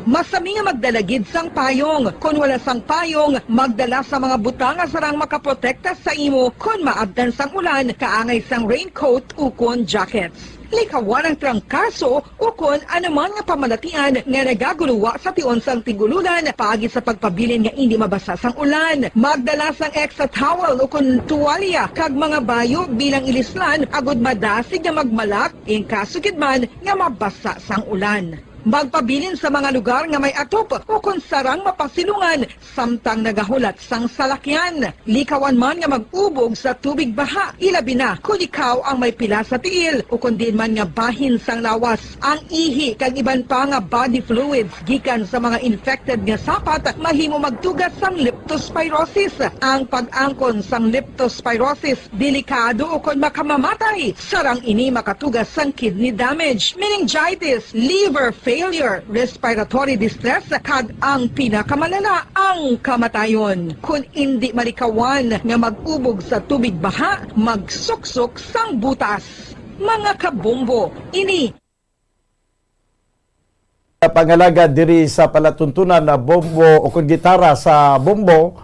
Masami nga magdala gid sang payong. Kon wala sang payong, magdala sa mga butang nga sarang makaprotekta sa imo kon maabtan sang ulan, kaangay sang raincoat ukon jackets. Likawan ang trangkaso ukon anuman nga pamalatian nga nagaguluwa sa tion sang tig-ululan paagi sa pagpabilin nga indi mabasa sang ulan. Magdala sang extra towel ukon tuwalya kag mga bayo bilang ilislan agud madasig nga magmalak in kaso gid man nga mabasa sang ulan. Magpabilin sa mga lugar nga may atop ukon sarang mapasilungan samtang nagahulat sang salakyan. Likawan man nga mag-ubog sa tubig baha, ilabi na kon ikaw ang may pila sa tiil ukon diin man nga bahin sang lawas. Ang ihi kag iban pa nga body fluids gikan sa mga infected nga sapat mahimo magtuga sang leptospirosis. Ang pag-angkon sang leptospirosis delikado ukon makamamatay. Sarang ini makatuga sang kidney damage, meningitis, liver failure, respiratory distress, kag ang pinakamalala, ang kamatayon. Kon indi malikawan nga mag-ubog sa tubig baha, magsuksok sang butas. Mga kabombo, ini Pangalagad diri sa palatuntunan na bombo o kon gitara sa bombo,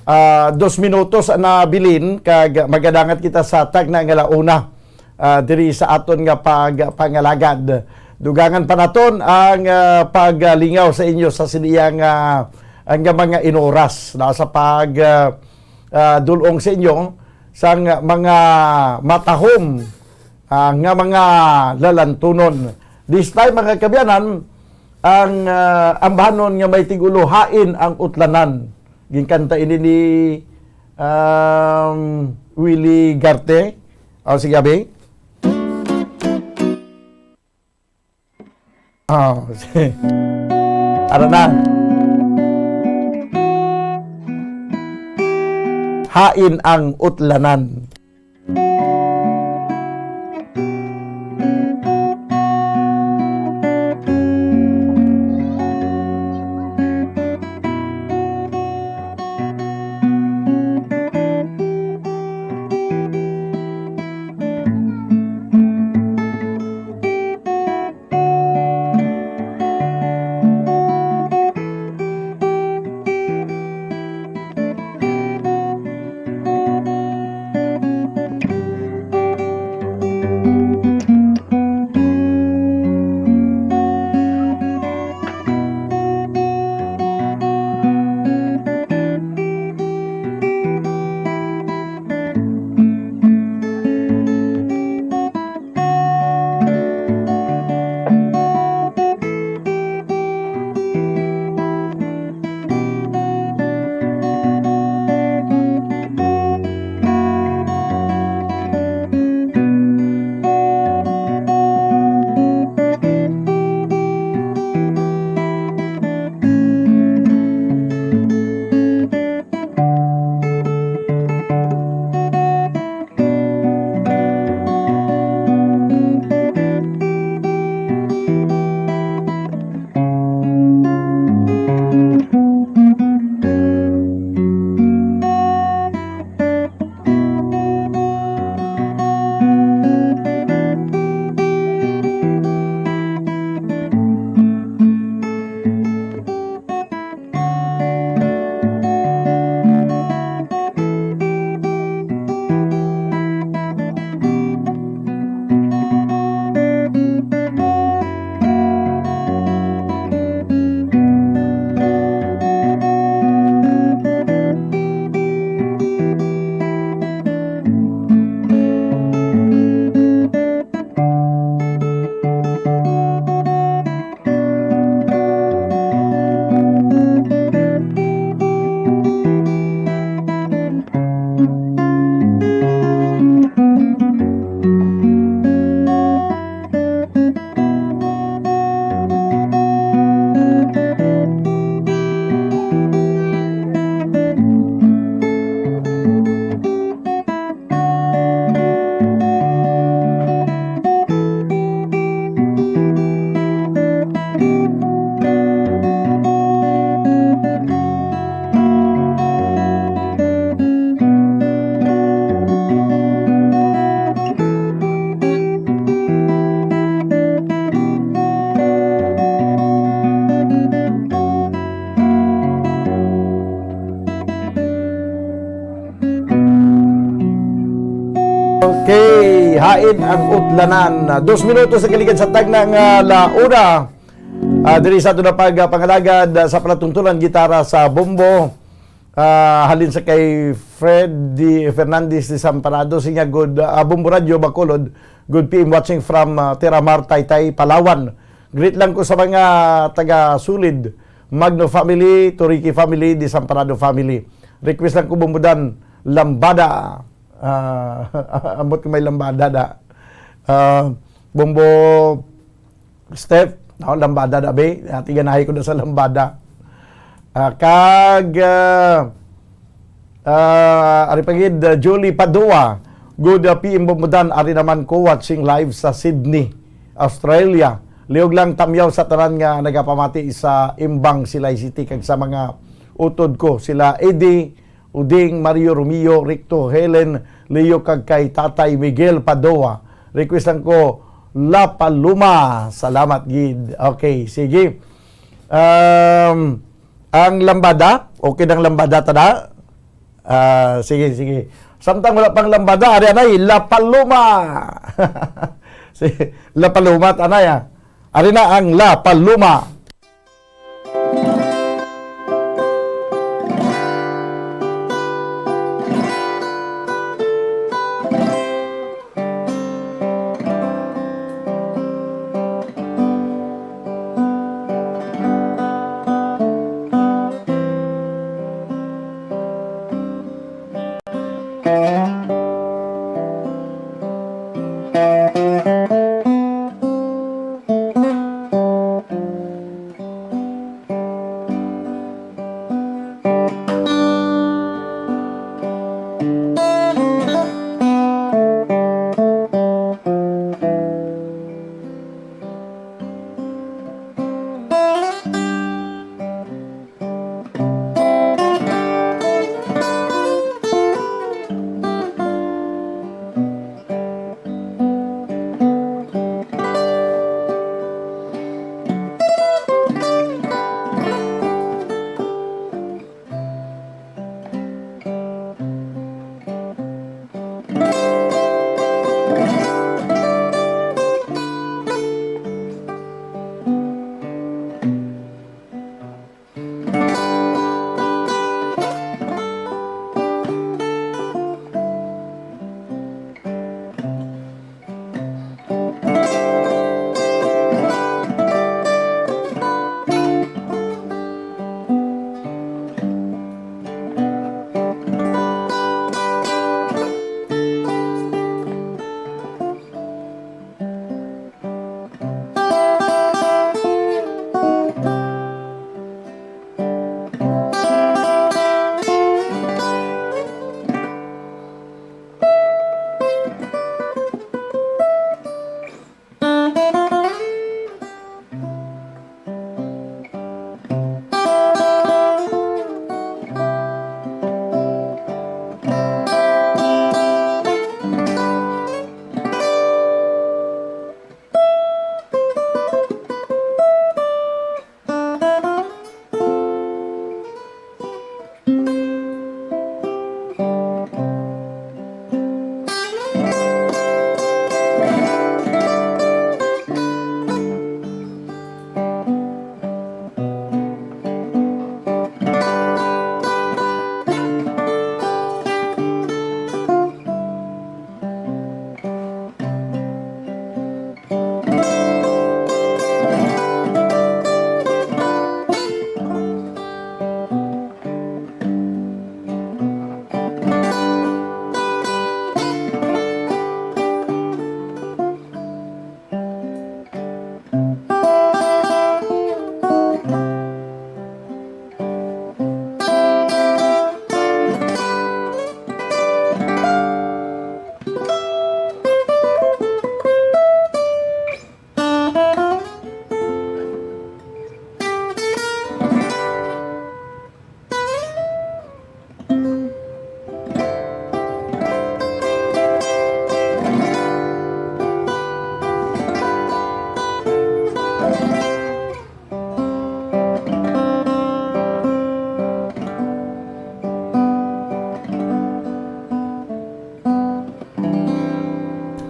ah, dos minutos na bilin kag magadangat kita sa tagna nga launa, ah, diri sa aton nga pagpangalagad. Dugangan pa naton ang, ah, paglingaw sa inyo sa siniyang, ah, nga mga inoras na sa pag, ah, ah, dul-ong sa inyo sang mga matahom, ah, nga mga lalantunon. This time, mga kaabyanan, ang, ah, ambahanon nga may tig-ulo, Hain ang Utlanan. Ginkanta ini ni, um, Willie Garte. O, sige, abi. Oh, ara na. Hain ang Utlanan. Okay, hain ang utlanan. Dos minutos sa kaligad sa tagna nga la una. Ah, diri sa ato na pagpangalagad, ah, sa palatuntunan gitara sa bombo. Ah, halin sa kay Freddy Fernandez de Samparado, siya good, ah, Bombo Radio Bacolod. Good P M watching from, ah, Terramar, Taytay, Palawan. Greet lang ko sa mga taga Sulid, Magno family, Toriki family, Desamparado family. Request lang ko bumbudan, lambada. Ah, ambot ko may lambada da. Ah, Bombo Steph, no, lambada da, be. Ati ganahi ko na sa lambada. Ah, kag, ah, Ah, ari pa gid, ah, Julie Padua, good, ah, P M Bombodan, ari naman ko watching live sa Sydney, Australia. Liog lang tamyaw sa tanan nga nagapamati sa Imbang, Silay City, kag sa mga utod ko, sila Eddie, Uding, Mario, Romeo, Ricto, Helen, Leo, kag kay Tatay Miguel Padua. Request lang ko, La Paloma. Salamat gid. Okay, sige. Um, ang lambada, okay nang lambada ta na? Ah, sige, sige. Samtang wala pang lambada, ari anay, La Paloma. Sige, La Paloma, anay, ah. Ari na ang La Paloma.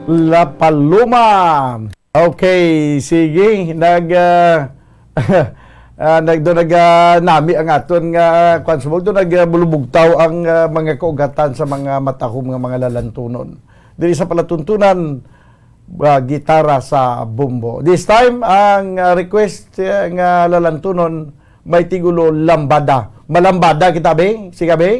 La Paloma. Okay, sige. Nag, ah, ah, nag, do nag, ah, nami ang aton nga, kwan sa do nag, ah, bulubugtaw ang, ah, mga kaugatan sa mga matahom nga mga lalantunon. Diri sa palatuntunan, ah, gitara sa bombo. This time, ang, ah, request, ah, nga lalantunon may tigulo lambada. Malambada kita, be? Sige, be?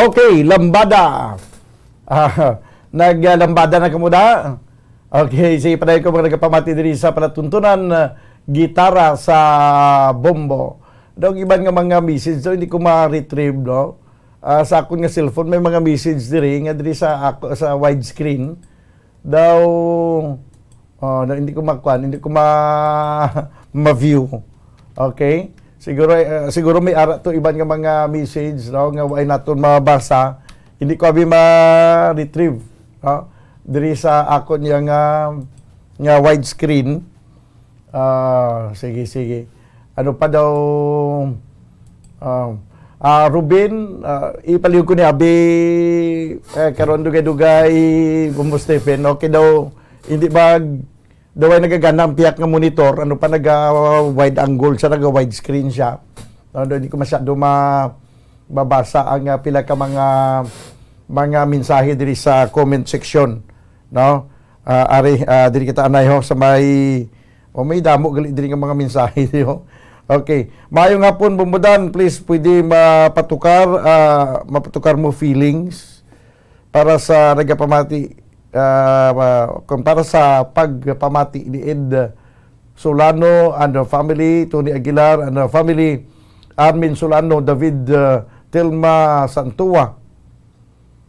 Okay, lambada. Ah, nag, ah, lambada na kamo da? Okay, sige, padayon ko mga nagapamati diri sa palatuntunan, ah, gitara sa bombo. Daw ang iban nga mga message daw hindi ko ma-retrieve, no? Ah, sa akon nga cellphone may mga message diri nga diri sa ako sa widescreen. Daw, oh, na, hindi ko makuan, hindi ko ma-, ma-view. Okay? Siguro, eh, siguro may ara to iban nga mga message, no, nga way naton mabasa. Hindi ko abi ma-retrieve, no? Diri sa akon niya nga, nga widescreen. Ah, sige, sige. Ano pa daw, ah, ah, Ruben, ah, ipaliw ko ni Abi, eh, karon dugay-dugay, kumusta, Stephen? Okay daw, hindi ba, daw ay nagagana ang piyak nga monitor, ano pa, naga wide angle siya, naga wide screen siya. No, daw hindi ko masyado ma-, mabasa ang, ah, pila ka mga, mga mensahe diri sa comment section, no? Ah, ari, ah, diri kita anay ho sa may, oh, may damo gali diri nga mga mensahe, di ho? Okay. Maayong hapon, Bumbudan. Please, pwede mapatukar, ah, mapatukar mo feelings para sa nagapamati, ah, ah, kung para sa pagpamati ni Ed Solano and the family, Tony Aguilar and the family, Armin Solano, David, ah, Telma Santua,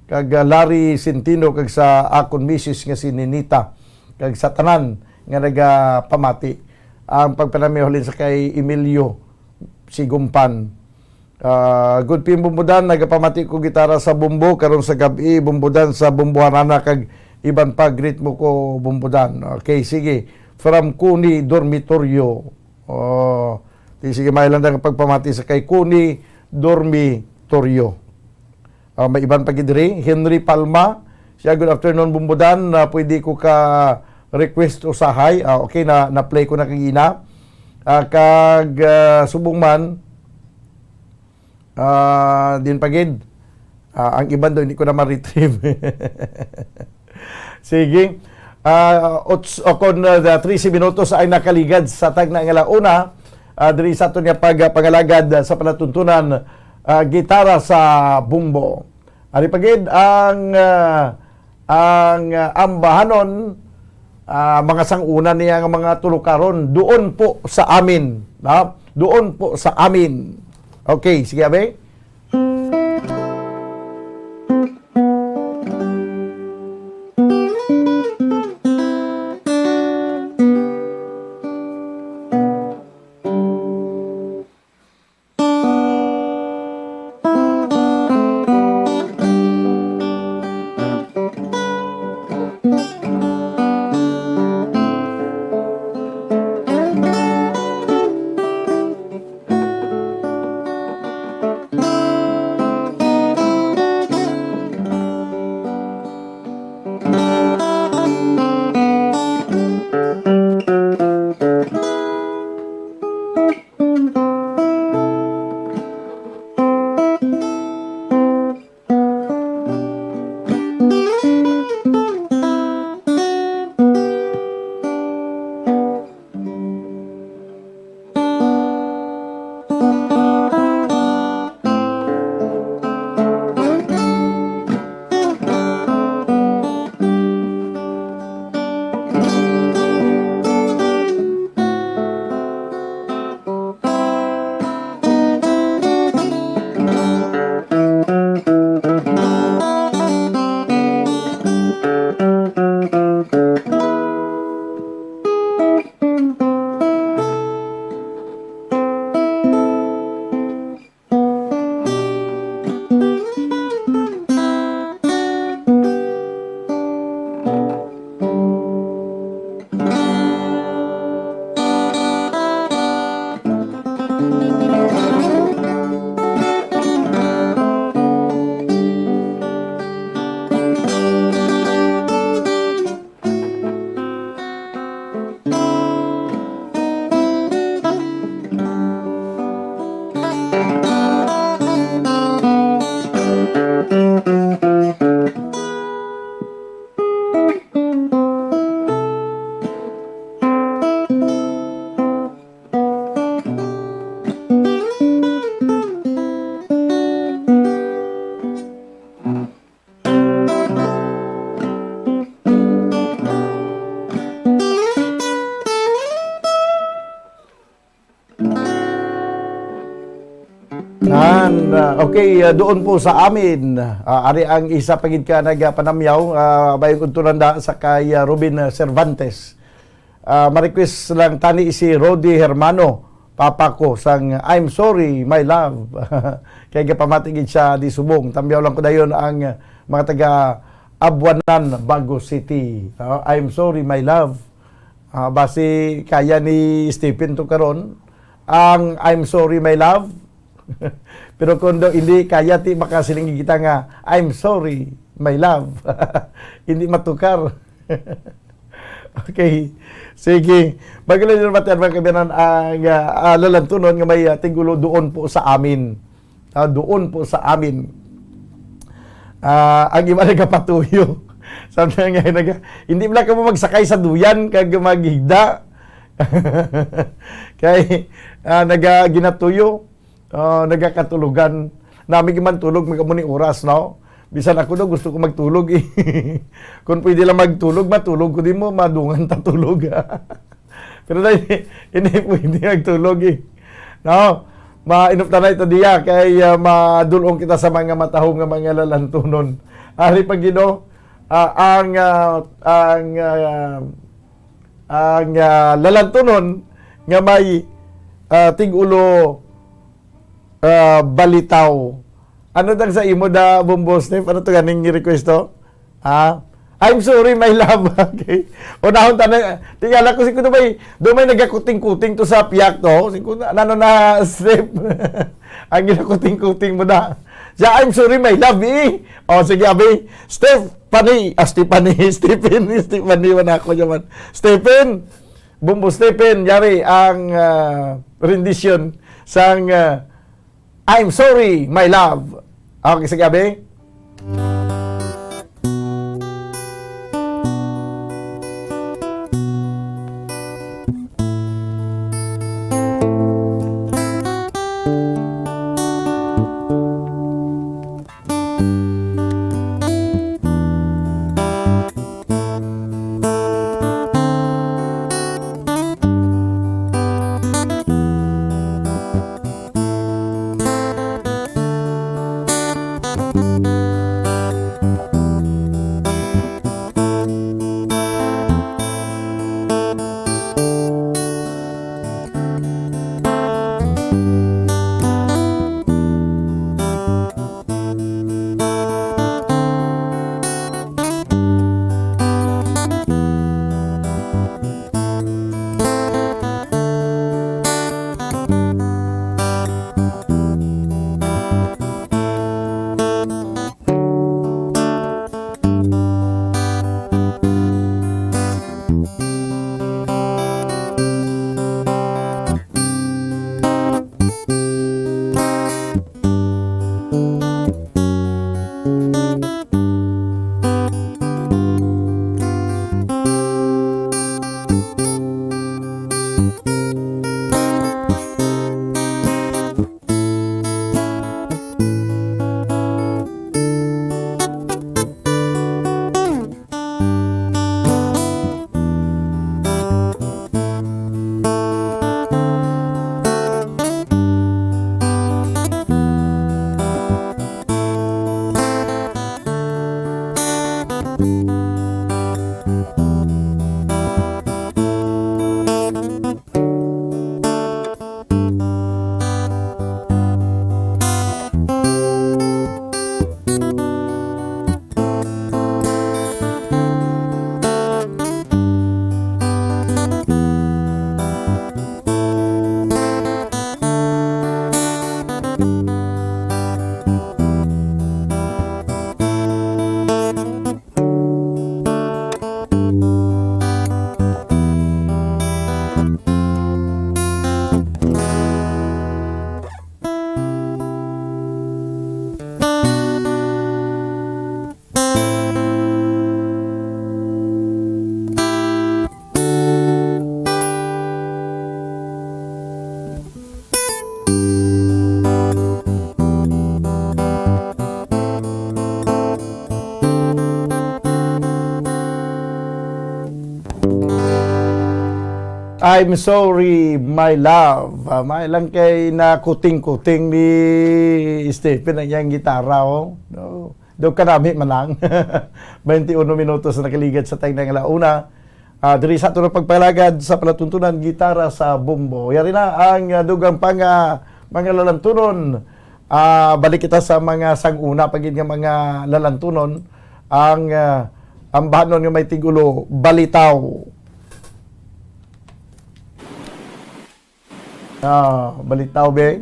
kag, ah, Larry Centino, kag sa akon misis nga si Ninita, kag sa tanan nga nagapamati. Ang pagpanamiho halin sa kay Emilio Sigumpan, Ah, good P M Bumbudan, nagapamati ko gitara sa Bumbo karon sa gab-i, Bumbudan sa Bumbuharana kag iban pa, greet mo ko, Bumbudan. Okay, sige. From Kuni Dormitoryo. Oh, di, sige, may lang nga pagpamati sa kay Kuni Dormitoryo. Ah, may iban pa gid diri. Henry Palma, siya, "Good afternoon, Bumbudan. Ah, pwede ko ka request usahay?" Ah, okay, na, na-play ko na kagina. Ah, kag, ah, subong man, ah, din pa gid. Ah, ang iban do, hindi ko na ma-retrieve. Sige. Ah, ots-, o kon, ah, the trese minutos ay nakaligad sa tagna nga la una, ah, diri sa aton nga pag-, pangalagad, ah, sa palatuntunan, ah, gitara sa Bumbo. Ari pa gid ang, ah, ang, ah, ambahanon, ah, mga sang-una niya nga mga tulukaron, "Doon po sa amin," no? "Doon po sa amin." Okay, sige, abi. Nan, ah, okay, ah, "Doon po sa amin." Ah, ari ang isa pa gid ka nagapanamyaw, ah, bayong udto lang da sa kay, ah, Robin, ah, Cervantes. Ah, ma-request lang tani si Rody Hermano, papa ko, sang "I'm Sorry, My Love." Kay gapamati gid siya di subong. Tamyaw lang ko dayon ang, ah, mga taga Abuanan, Bago City. Ah, "I'm Sorry, My Love." Ah, basi kaya ni Stephen to karon ang "I'm Sorry, My Love." Pero kung daw hindi kaya, ti makasiling kita nga, "I'm sorry, my love." Hindi matukar. Okay. Sige. Bago lang yung matiyan, mga kabiyanan, ang, ah, ah, lalantunon nga may, ah, tigulo, "Doon po sa amin." Ah, "Doon po sa amin." Ah, ang iba nagapatuyo. Sabi nga, naga-, "Hindi man lang kamo magsakay sa duyan kag maghigda." Kay, ah, naga-, ginatuyo. Ah, nagakatulogan. Nami man tulog, mag-amo ni oras, no? Bisan ako daw, gusto ko magtulog, eh. Kung pwede lang magtulog, matulog ko, di mo, madungan ta tulog. Pero dahil, hindi pwede magtulog, eh. No? Mainop na na ito diya, kay, ah, madulong kita sa mga matahom nga mga lalantunon. Ari pa, Ginoo, ah, ang, ah, ang, ah, ang, ah, lalantunon nga may, ah, tigulo ah, Balitaw. Ano dang sa imo da, Bombo Steph? Ano to ganing request to? Ah, "I'm sorry, my love." Okay. Unahon ta na. Tingala ko, singko na bay, do may nagakuting-kuting to sa piyak to. Singko na, ano na, Steph? Ang ginakuting-kuting mo na. Siya, "I'm sorry, my love," eh. O, sige, abi. Stephanie, ah, Stephanie, Stephen, Stephanie, wala ako naman. Stephen, Bombo Stephen, yari ang, ah, rendition sang, ah, "I'm sorry, my love." Okay, sige, abi. I'm sorry, my love. Ah, may lang kay nakuting-kuting ni Stephen ang iyang gitara, oh. No. Daw kanami man lang. Twenty-one minutos na nakaligad sa time na nga launa. Ah, diri sa aton pagpalagad sa palatuntunan, gitara sa bombo. Yari na ang, ah, dugang pa nga mga lalantunon. Ah, balik kita sa mga sag-una pa gid nga mga lalantunon. Ang, ah, ang bahanon nga may tigulo, Balitaw. Ah, Balitaw, be.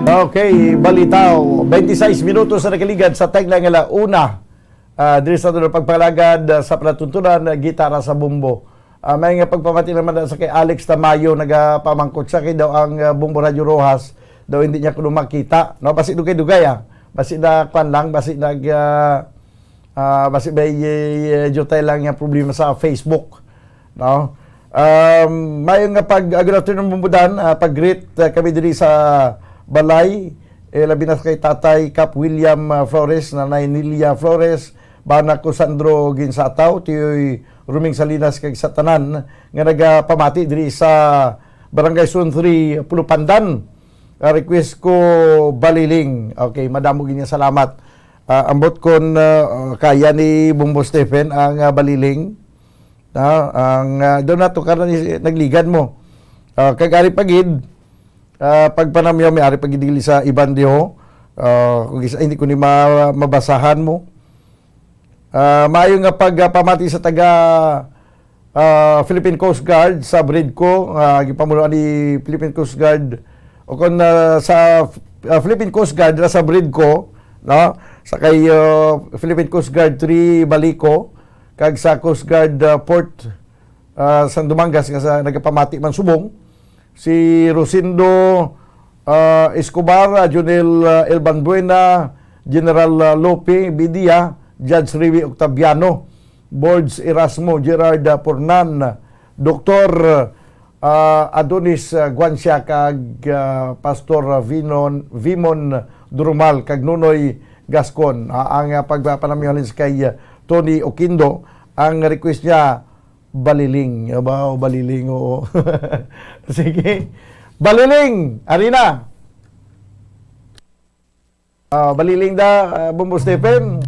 Okay, balitaw. Twenty-six minutos sa nakaligad sa tagna nga la una. Ah, diri sa aton pagpalagad, ah, sa palatuntunan, ah, gitara sa bombo. Ah, may nga pagpamati naman na sa kay Alex Tamayo, nagapamangkot siya kay daw ang, ah, Bombo Radyo Rojas, daw hindi niya kuno makita. No, basi dugay-dugay, ah. Basi na kwan lang, basi nag, ah, ah, basi may, eh, jutay lang yung problema sa Facebook. No? Um, mayo nga pag, ah, good afternoon, Bombo Dan. Ah, pag-greet, ah, kami diri sa balay. Eh, labi na kay Tatay Kap William, ah, Flores, Nanay Nilia Flores, Bana ko Sandro Ginsataw, Tiyoy Ruming Salinas, kag sa tanan nga nagapamati diri sa Barangay Zone three, Pulupandan. Ah, request ko Baliling. Okay, madamo gid nga salamat. Ah, ambot kon, ah, kaya ni Bombo Stephen ang, ah, Baliling. Ah, ang, ah, doon nato karon is, nagligad mo. Ah, kag ari pa gid, ah, pagpanamyaw mi ari pa gid dili sa iban diho. Ah, kung isa, hindi ko ni ma-, mabasahan mo. Ah, maayo nga pagpamati sa taga, ah, Philippine Coast Guard sa Bridco, ah, gipamunuan ni Philippine Coast Guard o kon, ah, sa, ah, Philippine Coast Guard na sa Bridco, no? Sa kay, ah, Philippine Coast Guard three Balico kag sa Coast Guard, ah, Port, ah, San Dumangas nga sa nagapamati man subong. Si Rosendo, ah, Escobar, ah, Junel, ah, Elbanbuena, General, ah, Lope Bidia, Judge Rivi Octaviano, Boards Erasmo, Gerard, ah, Pornan, Doktor, ah, Adonis, ah, Guancia, kag, ah, Pastor, ah, Vinon, Vimon Durumal, kag Nunoy Gascon. Ah, ang, ah, pagpanamyaw sa kay, ah, Tony Oquindo, ang request niya, Baliling. Aba, o Baliling, oo. Sige. Baliling, ari na. Ah, Baliling da, ah, Bombo Stephen.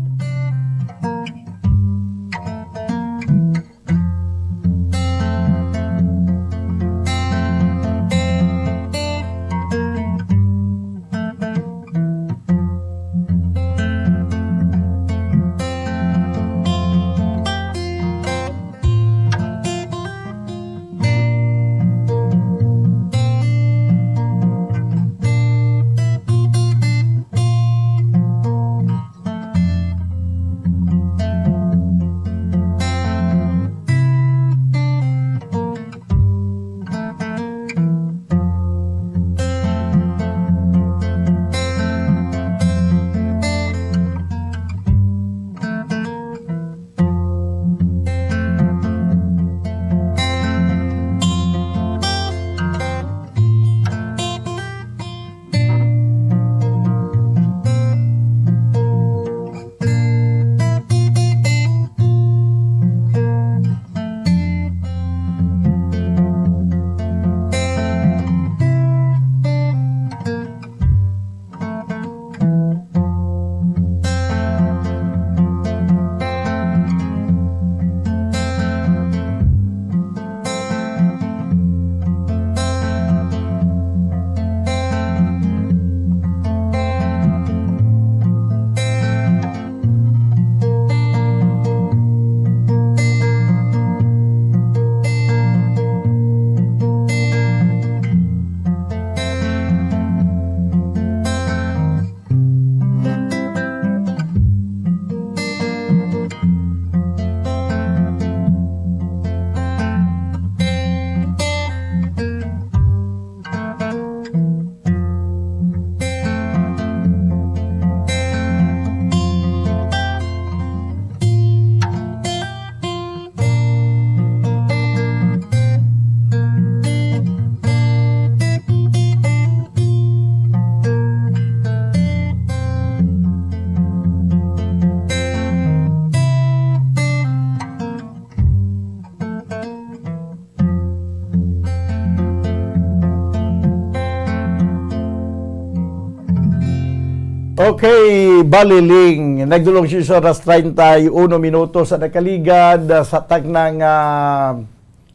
Okay, Baliling. Nagdulong siya sa oras treinta y uno minutos sa nakaligad, ah, sa tagna nga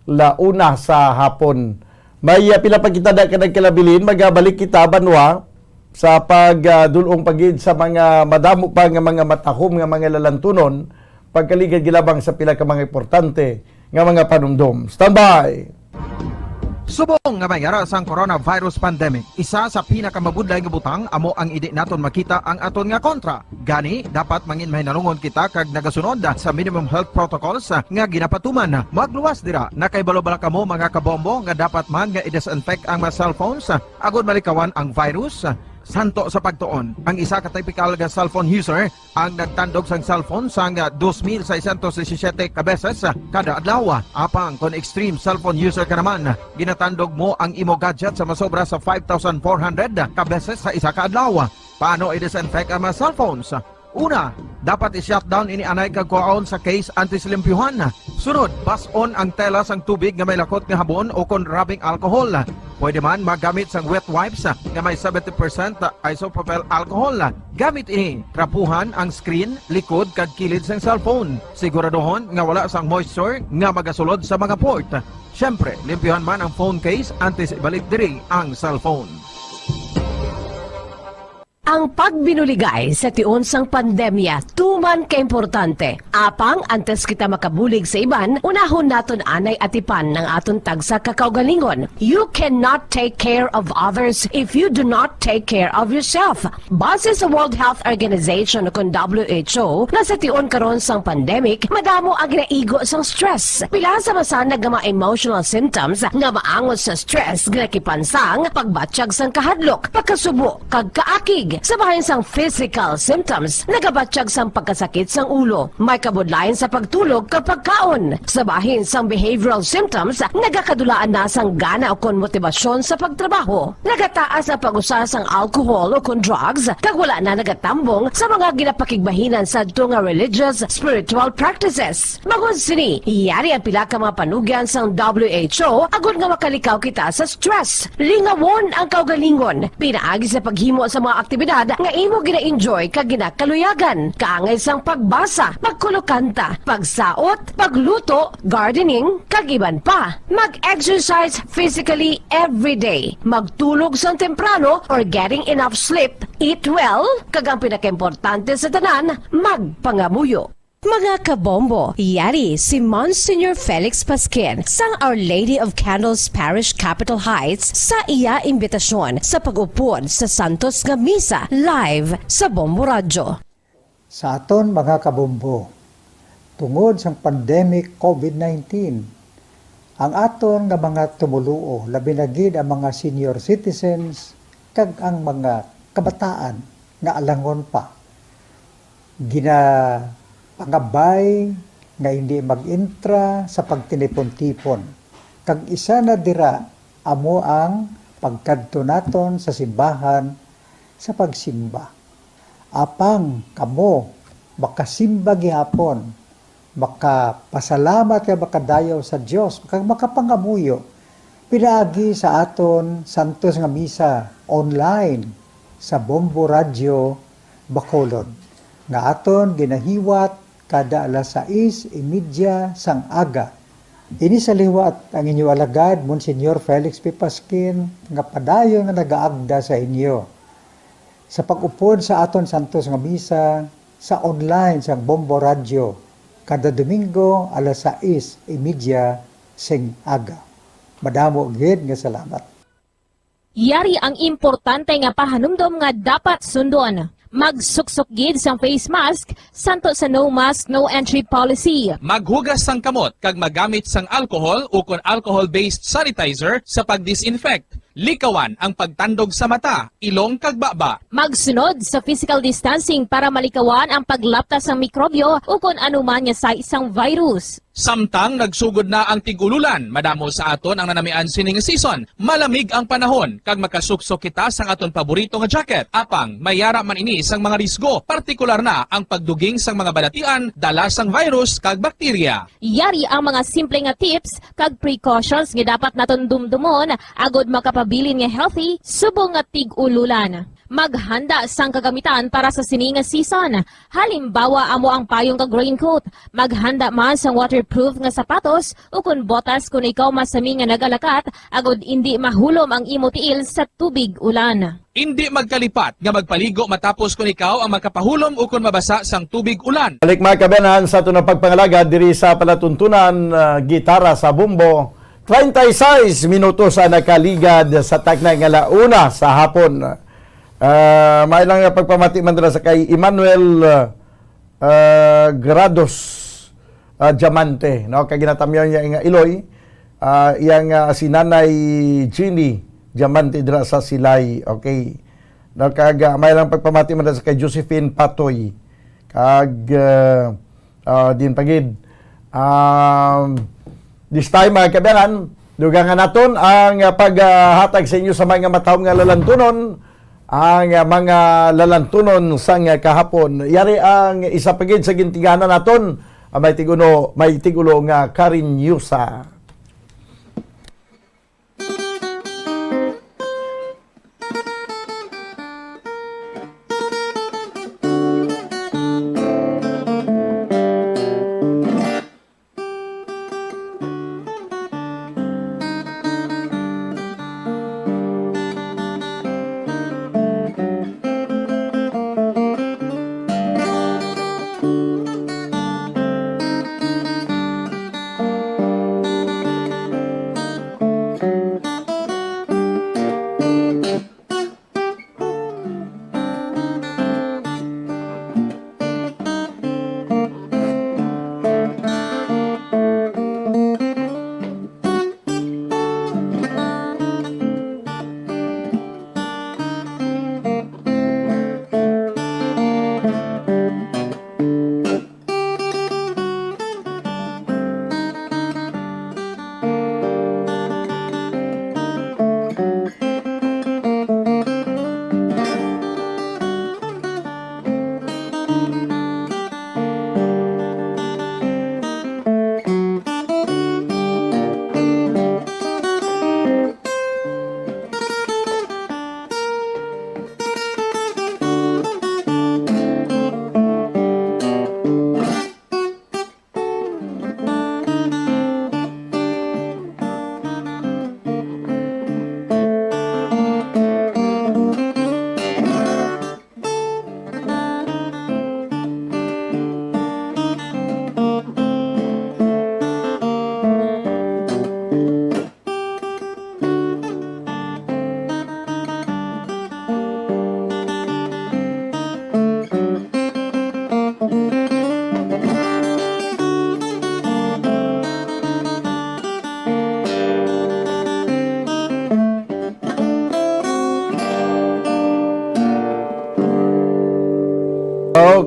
la una sa hapon. May, ah, pila pa kita da ka nagkalabilin, magabalik kita, banwa, sa pag, ah, dul-ong pa gid sa mga madamo pa nga mga matahom nga mga lalantunon, pagkaligad gilabang sa pila ka mga importante nga mga panumdom. Standby! Subong nga may ara sang coronavirus pandemic, isa sa pinakamabudlay nga butang amo ang indi naton makita ang aton nga kontra. Gani, dapat mangin mahinalungon kita kag nagasunod sa minimum health protocols nga ginapatuman. Magluwas dira, nakahibalo bala kamo, mga kabombo, nga dapat man nga i-disinfect ang mga cellphones agod malikawan ang virus? Santo sa pagtuon, ang isa ka typical nga cellphone user ang nagtandog sang cellphone sang dos mil seiscientos disisiete ka beses kada adlaw. Apang kon extreme cellphone user ka naman, ginatandog mo ang imo gadget sa masobra sa five thousand four hundred ka beses sa isa ka adlaw. Paano i-disinfect ang mga cellphones? Una, dapat i-shutdown ini anay kag kuhaon sa case antes limpyuhan. Sunod, bas-on ang tela sang tubig nga may lakot nga habon o kon rubbing alcohol. Pwede man magamit sang wet wipes nga may seventy percent isopropyl alcohol. Gamit ini, trapuhan ang screen, likod, kag kilid sang cellphone. Siguraduhon nga wala sang moisture nga magasulod sa mga port. Siyempre, limpyuhan man ang phone case antes ibalik diri ang cellphone. Ang pagbinuligay sa tion sang pandemya tuman ka importante. Apang antes kita makabulig sa iban, unahon naton anay atipan ang aton tagsa ka kaugalingon. You cannot take care of others if you do not take care of yourself. Base sa World Health Organization ukon W H O, nga sa tion karon sang pandemic, madamo ang ginaigo sang stress. Pila sa masanag nga mga emotional symptoms nga maangot sa stress ginakipan sang pagbatyag sang kahadlok, pagkasubo, kag kaakig. Sa bahin sang physical symptoms, nagabatyag sang pagkasakit sang ulo, may kabudlayan sa pagtulog kag pagkaon. Sa bahin sang behavioral symptoms, nagakadulaan na sang gana ukon motibasyon sa pagtrabaho. Nagataas ang pag-usa sang alcohol ukon drugs, kag wala na nagatambong sa mga ginapakigbahinan sadto nga religious, spiritual practices. Bangod sini, yari ang pila ka mga panugyan sang W H O agod nga makalikaw kita sa stress. Lingawon ang kaugalingon pinaagi sa paghimo sa mga aktibidad nga imo gina-enjoy kag ginakaluyagan, kaangay sang pagbasa, pagkulokanta, pagsaot, pagluto, gardening, kag iban pa. Mag-exercise physically every day. Magtulog sang temprano or getting enough sleep. Eat well, kag ang pinakaimportante sa tanan, magpangamuyo. Mga kabombo, yari si Monsignor Felix Pasquin sang Our Lady of Candles Parish, Capitol Heights, sa iya imbitasyon sa pag-upod sa Santos nga Misa live sa Bombo Radyo. Sa aton mga kabombo, tungod sang pandemic COVID nineteen, ang aton nga mga tumoluo, labi na gid ang mga senior citizens kag ang mga kabataan nga alangon pa, ginapangabay nga hindi mag-intra sa pagtinipon-tipon, kag isa na dira amo ang pagkadto naton sa simbahan sa pagsimba. Apang kamo makasimba gihapon, makapasalamat kag makadayaw sa Dios, kag makapangamuyo pinaagi sa aton santos nga misa online sa Bombo Radyo Bacolod, nga aton ginahiwat kada alas sais y media sang aga. Ini sa liwat ang inyo alagad, Monsignor Felix P. Pasquin, nga padayon nga nagaagda sa inyo sa pag-upod sa aton santos nga misa sa online sang Bombo Radyo kada Domingo alas sais y media sing aga. Madamo gid nga salamat. Yari ang importante nga pahanumdom nga dapat sundon. Magsuksok gid sang face mask santo sa no mask, no entry policy. Maghugas sang kamot kag magamit sang alcohol ukon alcohol-based sanitizer sa pag-disinfect. Likawan ang pagtandog sa mata, ilong kag baba. Magsunod sa physical distancing para malikawan ang paglapta sang mikrobyo ukon anuman nga sais sang virus. Samtang nagsugod na ang tig-ululan, madamo sa aton ang nanamian sini nga season. Malamig ang panahon kag makasuksok kita sang aton paborito nga jacket. Apang may yara man ini sang mga risgo, partikular na ang pagduging sang mga balatian dala sang virus kag bakterya. Yari ang mga simple nga tips kag precautions nga dapat naton dumdumon agod makapabilin nga healthy subong nga tig-ululan. Maghanda sang kagamitan para sa sini nga season. Halimbawa amo ang payong kag raincoat. Maghanda man sang waterproof nga sapatos ukon botas kon ikaw masami nga nagalakat agod indi mahulom ang imo tiil sa tubig ulan. Indi magkalipat nga magpaligo matapos kon ikaw ang makapahulom ukon mabasa sang tubig ulan. Balik, mga kaabyanan, sa aton nga pagpangalagad diri sa palatuntunan, ah, Gitara sa Bombo. Treinta y seis minutos ang nakaligad sa takna nga ala una sa hapon. Ah, may lang nga pagpamati man dira sa kay Emmanuel, ah, Grados, ah, Diamante, no? Kay ginatamyaw niya nga iloy, ah, iyang, ah, si Nanay Jeannie Diamante dira sa Silay. Okay. No, kag, ah, may lang pagpamati man dira sa kay Josephine Patoy. Kag, ah, Ah, din pa gid. Um, this time, mga kaabyanan, dugangan naton ang, ah, paghatag sa inyo sa mga matahom nga lalantunon, ang, ah, mga lalantunon sang, ah, kahapon. Yari ang isa pa gid sa gintingganan naton, ah, may tigulo, may tigulo nga Karen Yusa.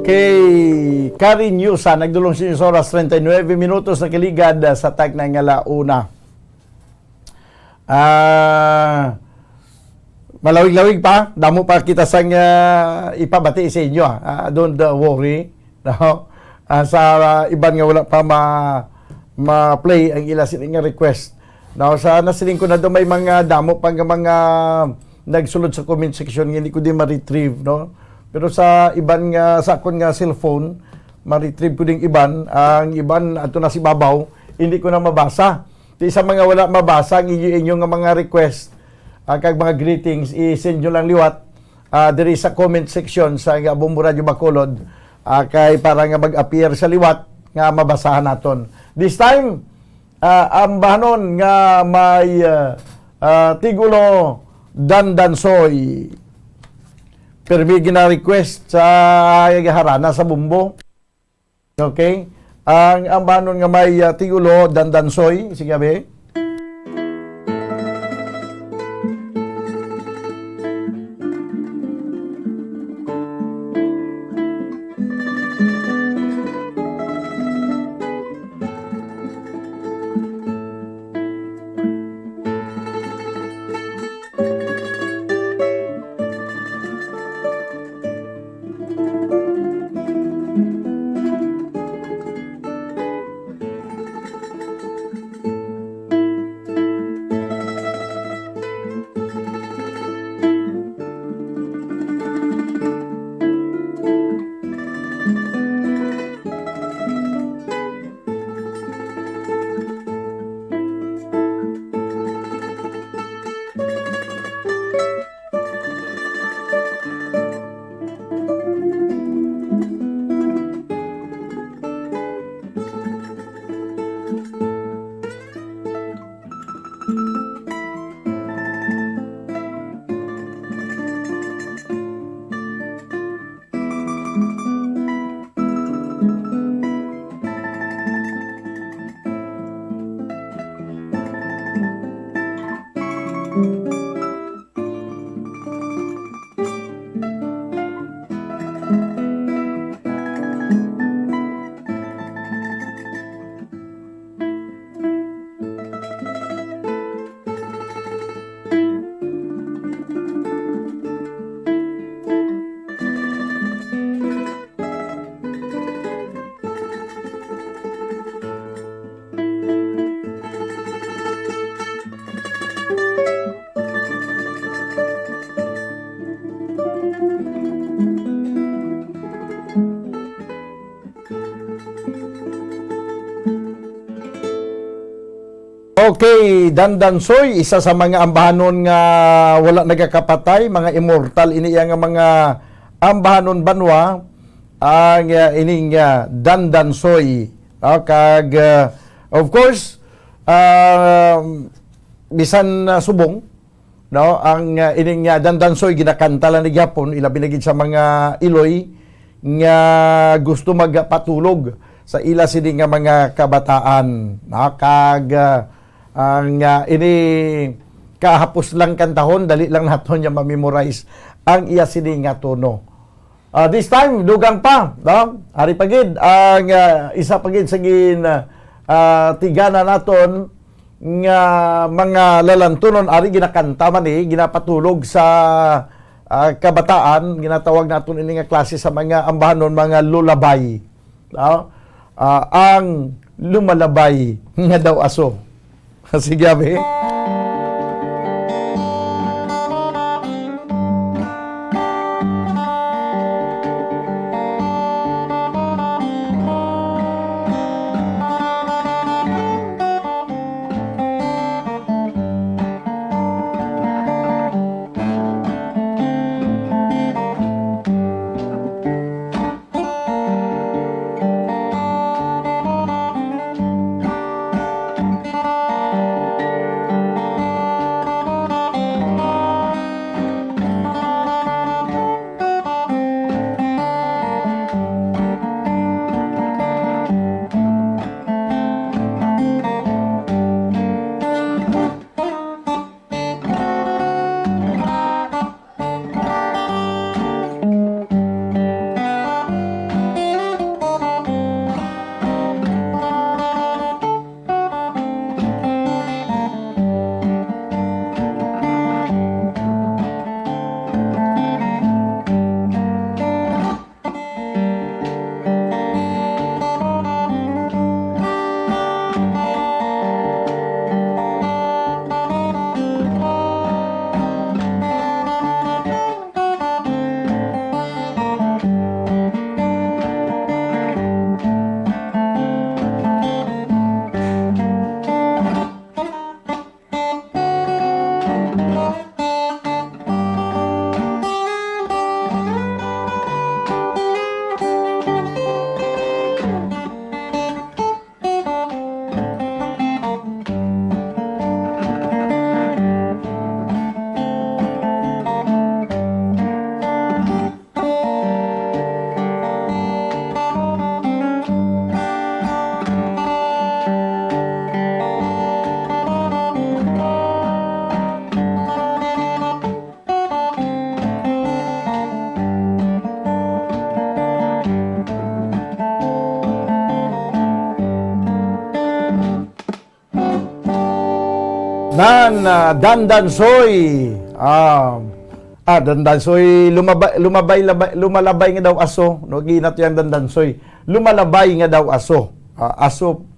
Okay. Karen Yusa, nagdulong sa inyo sa oras, treinta y nueve minutos nakaligad, ah, sa takna nga ala una. Ah, malawig-lawig pa, damo pa kita sang, ah, ipabati sa inyo, ah. Ah, don't, uh, worry, no? Ah, sa, ah, iban nga wala pa ma-, ma-play ang ila sini nga request. Now, sa nasiling ko na do, may mga damo pa nga mga nagsulod sa comment section nga hindi ko din ma-retrieve, no? Pero sa iban nga, sa akon nga cellphone, ma-retrieve ko ding iban. Ang iban ato na si babaw, hindi ko na mabasa. Di sa mga wala mabasa ang inyo, inyo nga mga request, ah, kag mga greetings, i-send nyo lang liwat, ah, diri sa comment section sa nga Bombo Radio Bacolod, ah, kay para nga mag-appear sa liwat nga mabasahan naton. This time, ah, ang bahanon nga may, ah, ah, tigulo Dandansoy. Permi gina-request sa harana sa Bombo. Okay? Ang, ang bahanon nga may, ah, tigulo Dandansoy. Sige, abi. Okay, Dandansoy, isa sa mga ambahanon nga wala nagakapatay, mga immortal ini iya nga mga ambahanon banwa, ang, ah, ining, ah, Dandansoy. Ah, kag, ah, of course, um, bisan, ah, subong, no, ang, ah, ining, ah, Dandansoy ginakanta lang ni gyapon, ilabi na gid sa mga Iloy nga gusto magpatulog sa ila sini nga mga kabataan, no? Kag, ah, ang, ah, ini kahapos lang kantahon, dali lang naton niya ma-memorize ang iya sini nga tono. Ah, this time, dugang pa, no? Ari pa gid ang, ah, isa pa gid sa gin, ah, tigana naton nga mga lalantunon, ari ginakanta man ni, ginapatulog sa, ah, kabataan, ginatawag naton ini nga klase sa mga ambahanon, mga lullaby. No? Ah, ang lumalabay nga daw aso. Sige, abi. Nan, ah, Dandansoy. Ah, ah, Dandansoy, lumabay, lumabay, labay, lumalabay nga daw aso. No, ginat yang Dandansoy. Lumalabay nga daw aso. Ah, aso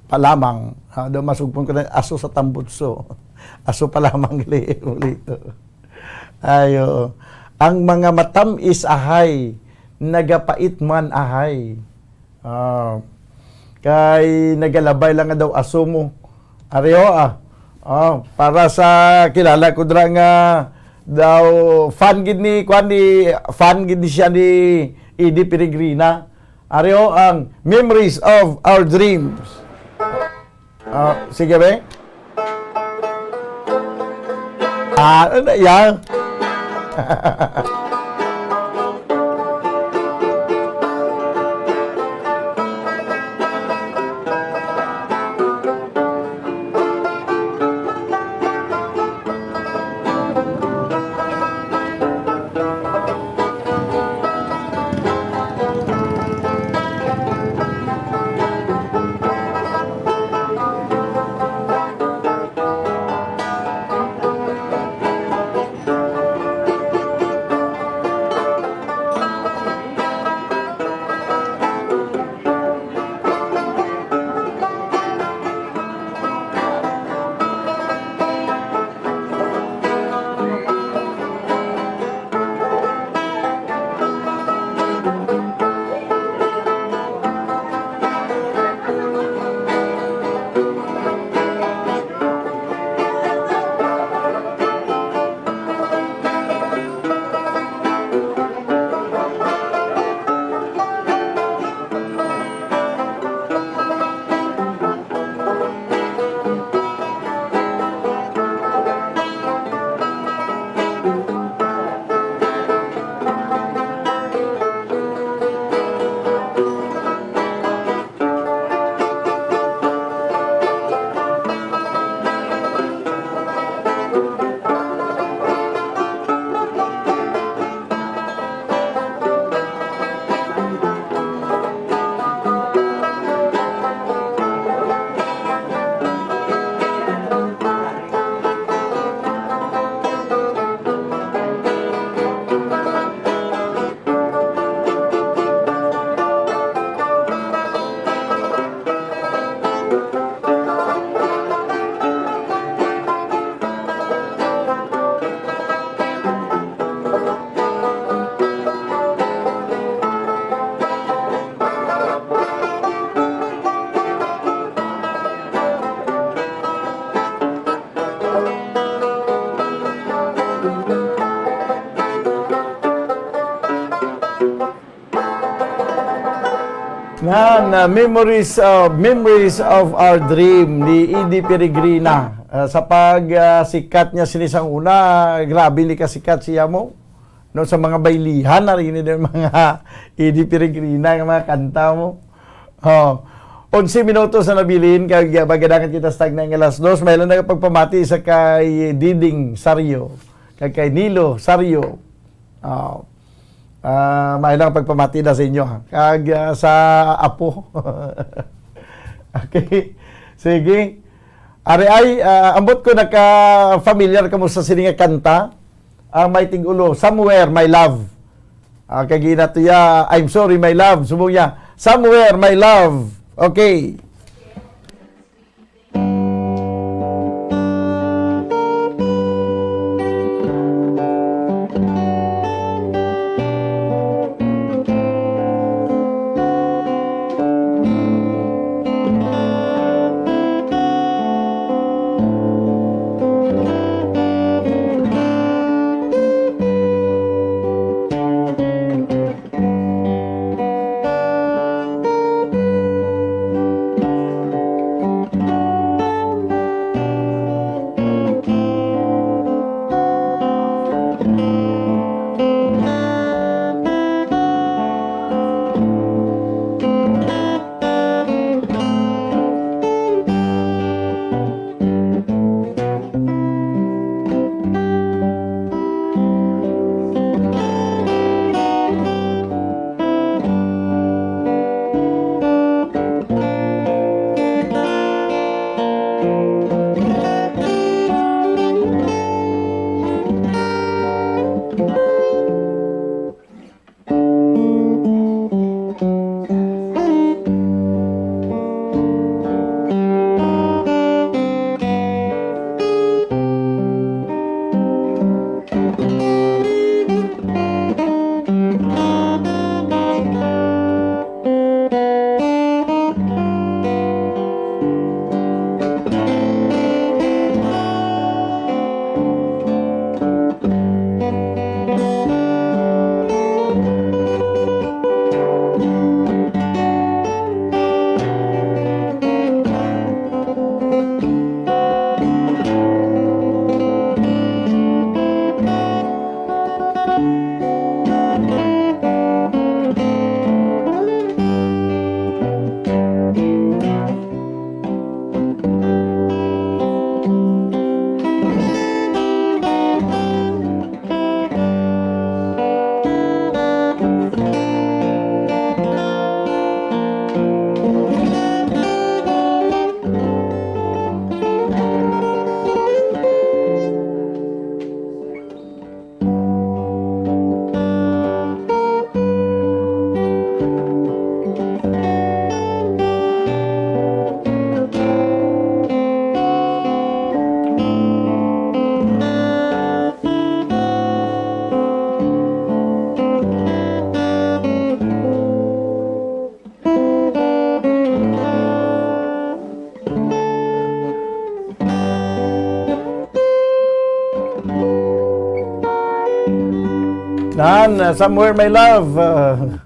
pa lamang. Ah, daw masugpon ko na, aso sa tambutso. Aso pa lamang, gali, ulito. Ayo. Ang mga matamis ahay, nagapait man ahay. Ah, kay nagalabay lang nga daw aso mo. Ari ho, ah. Ah, para sa kilala ko dira nga daw fan gid ni, kuan ni, fan gid ni siya ni Eddie Peregrina. Ari ho ang Memories of Our Dreams. Ah, sige, be. Ah, ano yan? Nan, ah, memories of, memories of our dream ni Eddie Peregrina. Ah, sa pag, ah, sikat niya sini sang una, grabe ni kasikat siya mo. No, sa mga baylihan na rin yung mga Eddie Peregrina nga mga kanta mo. Oh. Onse minutos na nabilin, kag, ah, magadangan kita sa tagna nga alas dos, may lang nagapagpamati sa kay Diding Sario, kag kay Nilo Sario. Ah, ah, may lang pagpamati na sa inyo, ha. Kag, ah, sa apo. Okay. Sige. Ari ay, ah, ambot ko naka-familiar kamo sa sini nga kanta. Ang may tig-ulo, "Somewhere, My Love." Ah, kag ina to ya, "I'm sorry, my love." Subong niya, "Somewhere, my love." Okay. Nan, uh, Somewhere My Love. Uh,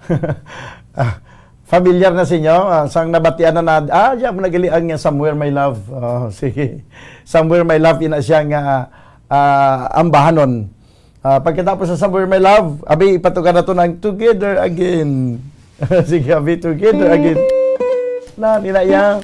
ah, familiar na sa inyo? Ah, sang nabatian na na, ah, ya mo nagali ang Somewhere My Love. Oh, sige. Somewhere My Love, ina siya nga, ah, ambahanon. Ah, pagkatapos sa Somewhere My Love, abi, ipatukan nato ang Together Again. Sige, abi, Together Again. Na, nila iya.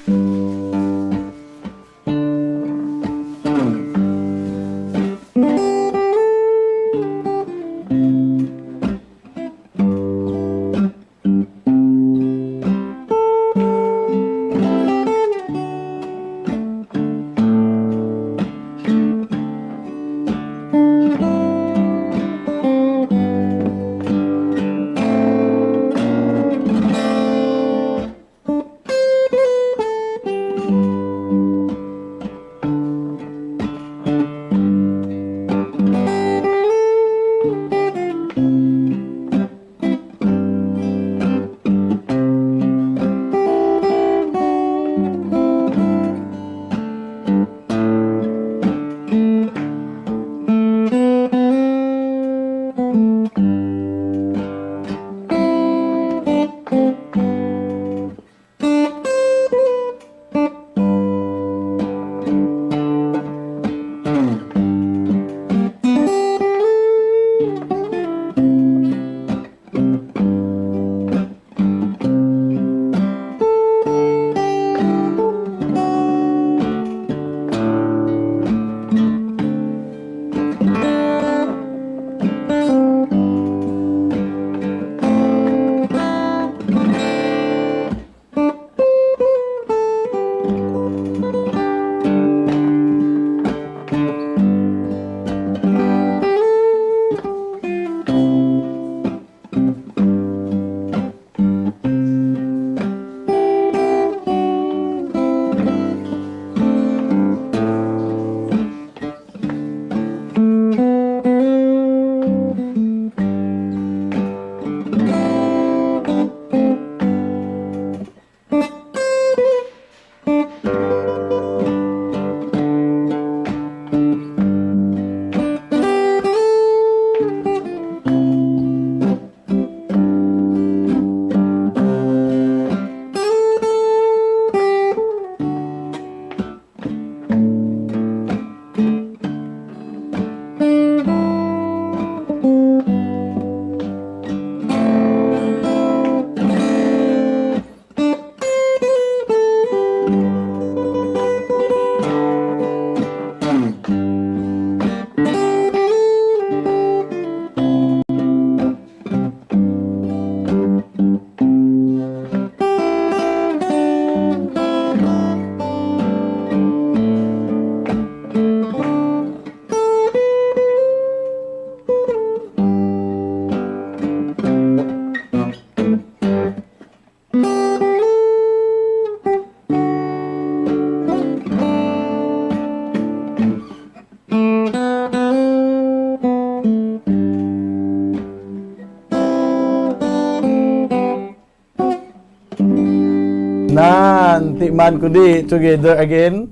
Di man kundi together again.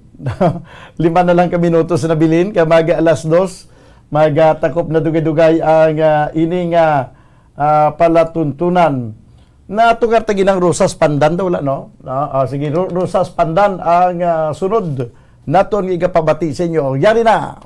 Lima na lang ka minutos na bilin, kay mag alas dos, magatakop na dugay-dugay ang, ah, ining, ah, ah, palatuntunan. Natugar ta ginang Rosas Pandan daw, wala, no? Ah, ah, sige, Ro-, Rosas Pandan ang, ah, sunod naton nga igapabati sa inyo. Yari na!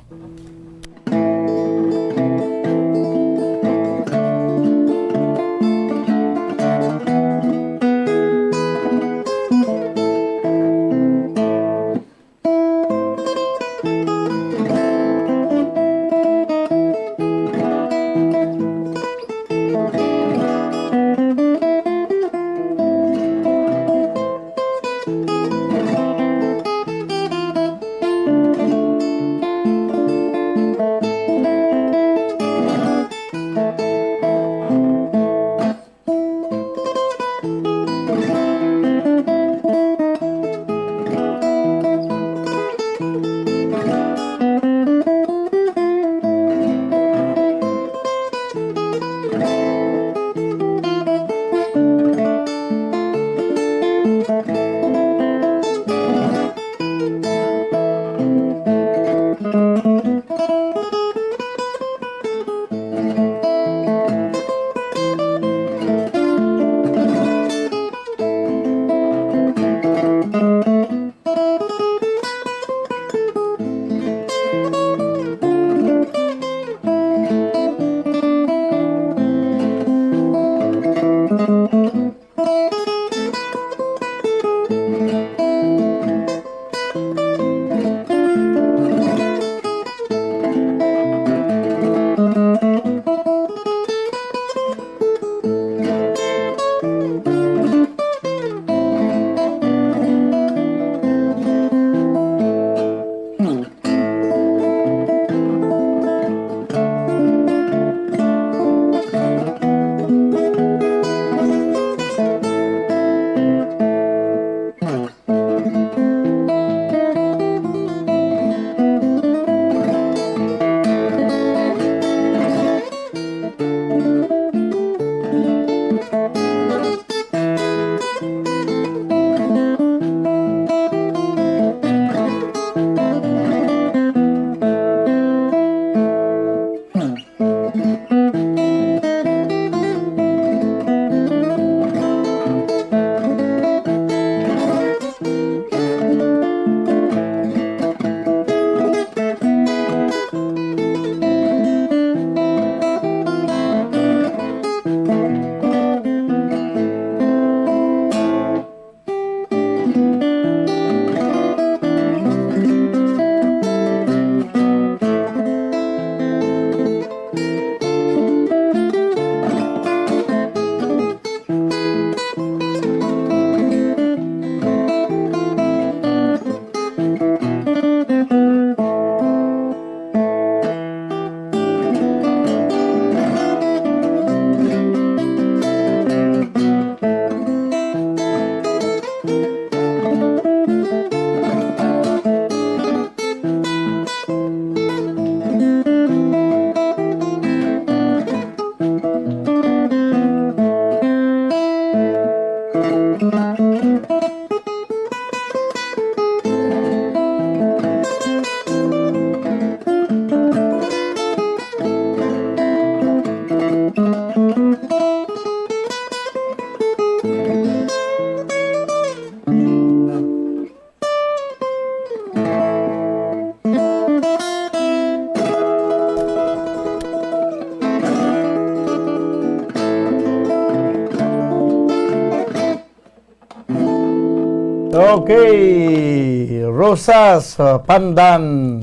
Okay, Rosas, ah, Pandan.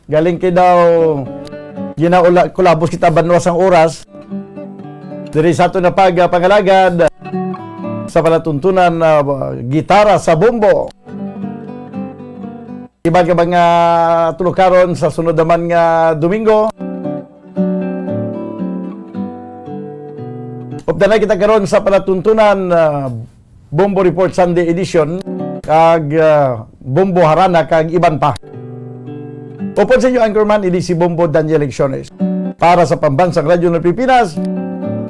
Galing kay daw ginaula, kulabos kita banwa sang oras. Diri sa ato na pag, ah, pangalagad sa palatuntunan, ah, gitara sa bombo. Iban ka mga tulukaron sa sunod naman nga Domingo. Updanay kita karon sa palatuntunan, ah, Bombo Report Sunday Edition, kag, ah, Bombo Harana, kag iban pa. Upod sa inyo, anchorman, ini si Bombo Daniel Lecciones. Para sa Pambansang Radyo ng Pilipinas,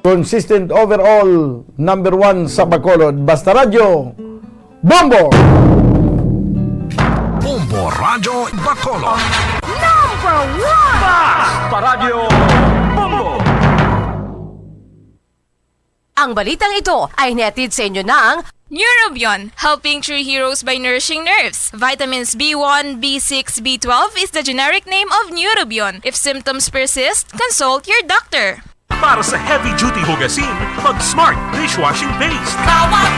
consistent overall, number one sa Bacolod. Basta Radyo, Bombo! Radyo Bacolod. Number one! Basta Radyo Bombo! Ang balitang ito ay hinatid sa inyo ng Neurobion, helping true heroes by nourishing nerves. Vitamins B one, B six, B twelve is the generic name of Neurobion. If symptoms persist, consult your doctor. Para sa heavy-duty hugasin, mag Smart Dishwashing Paste. Kawat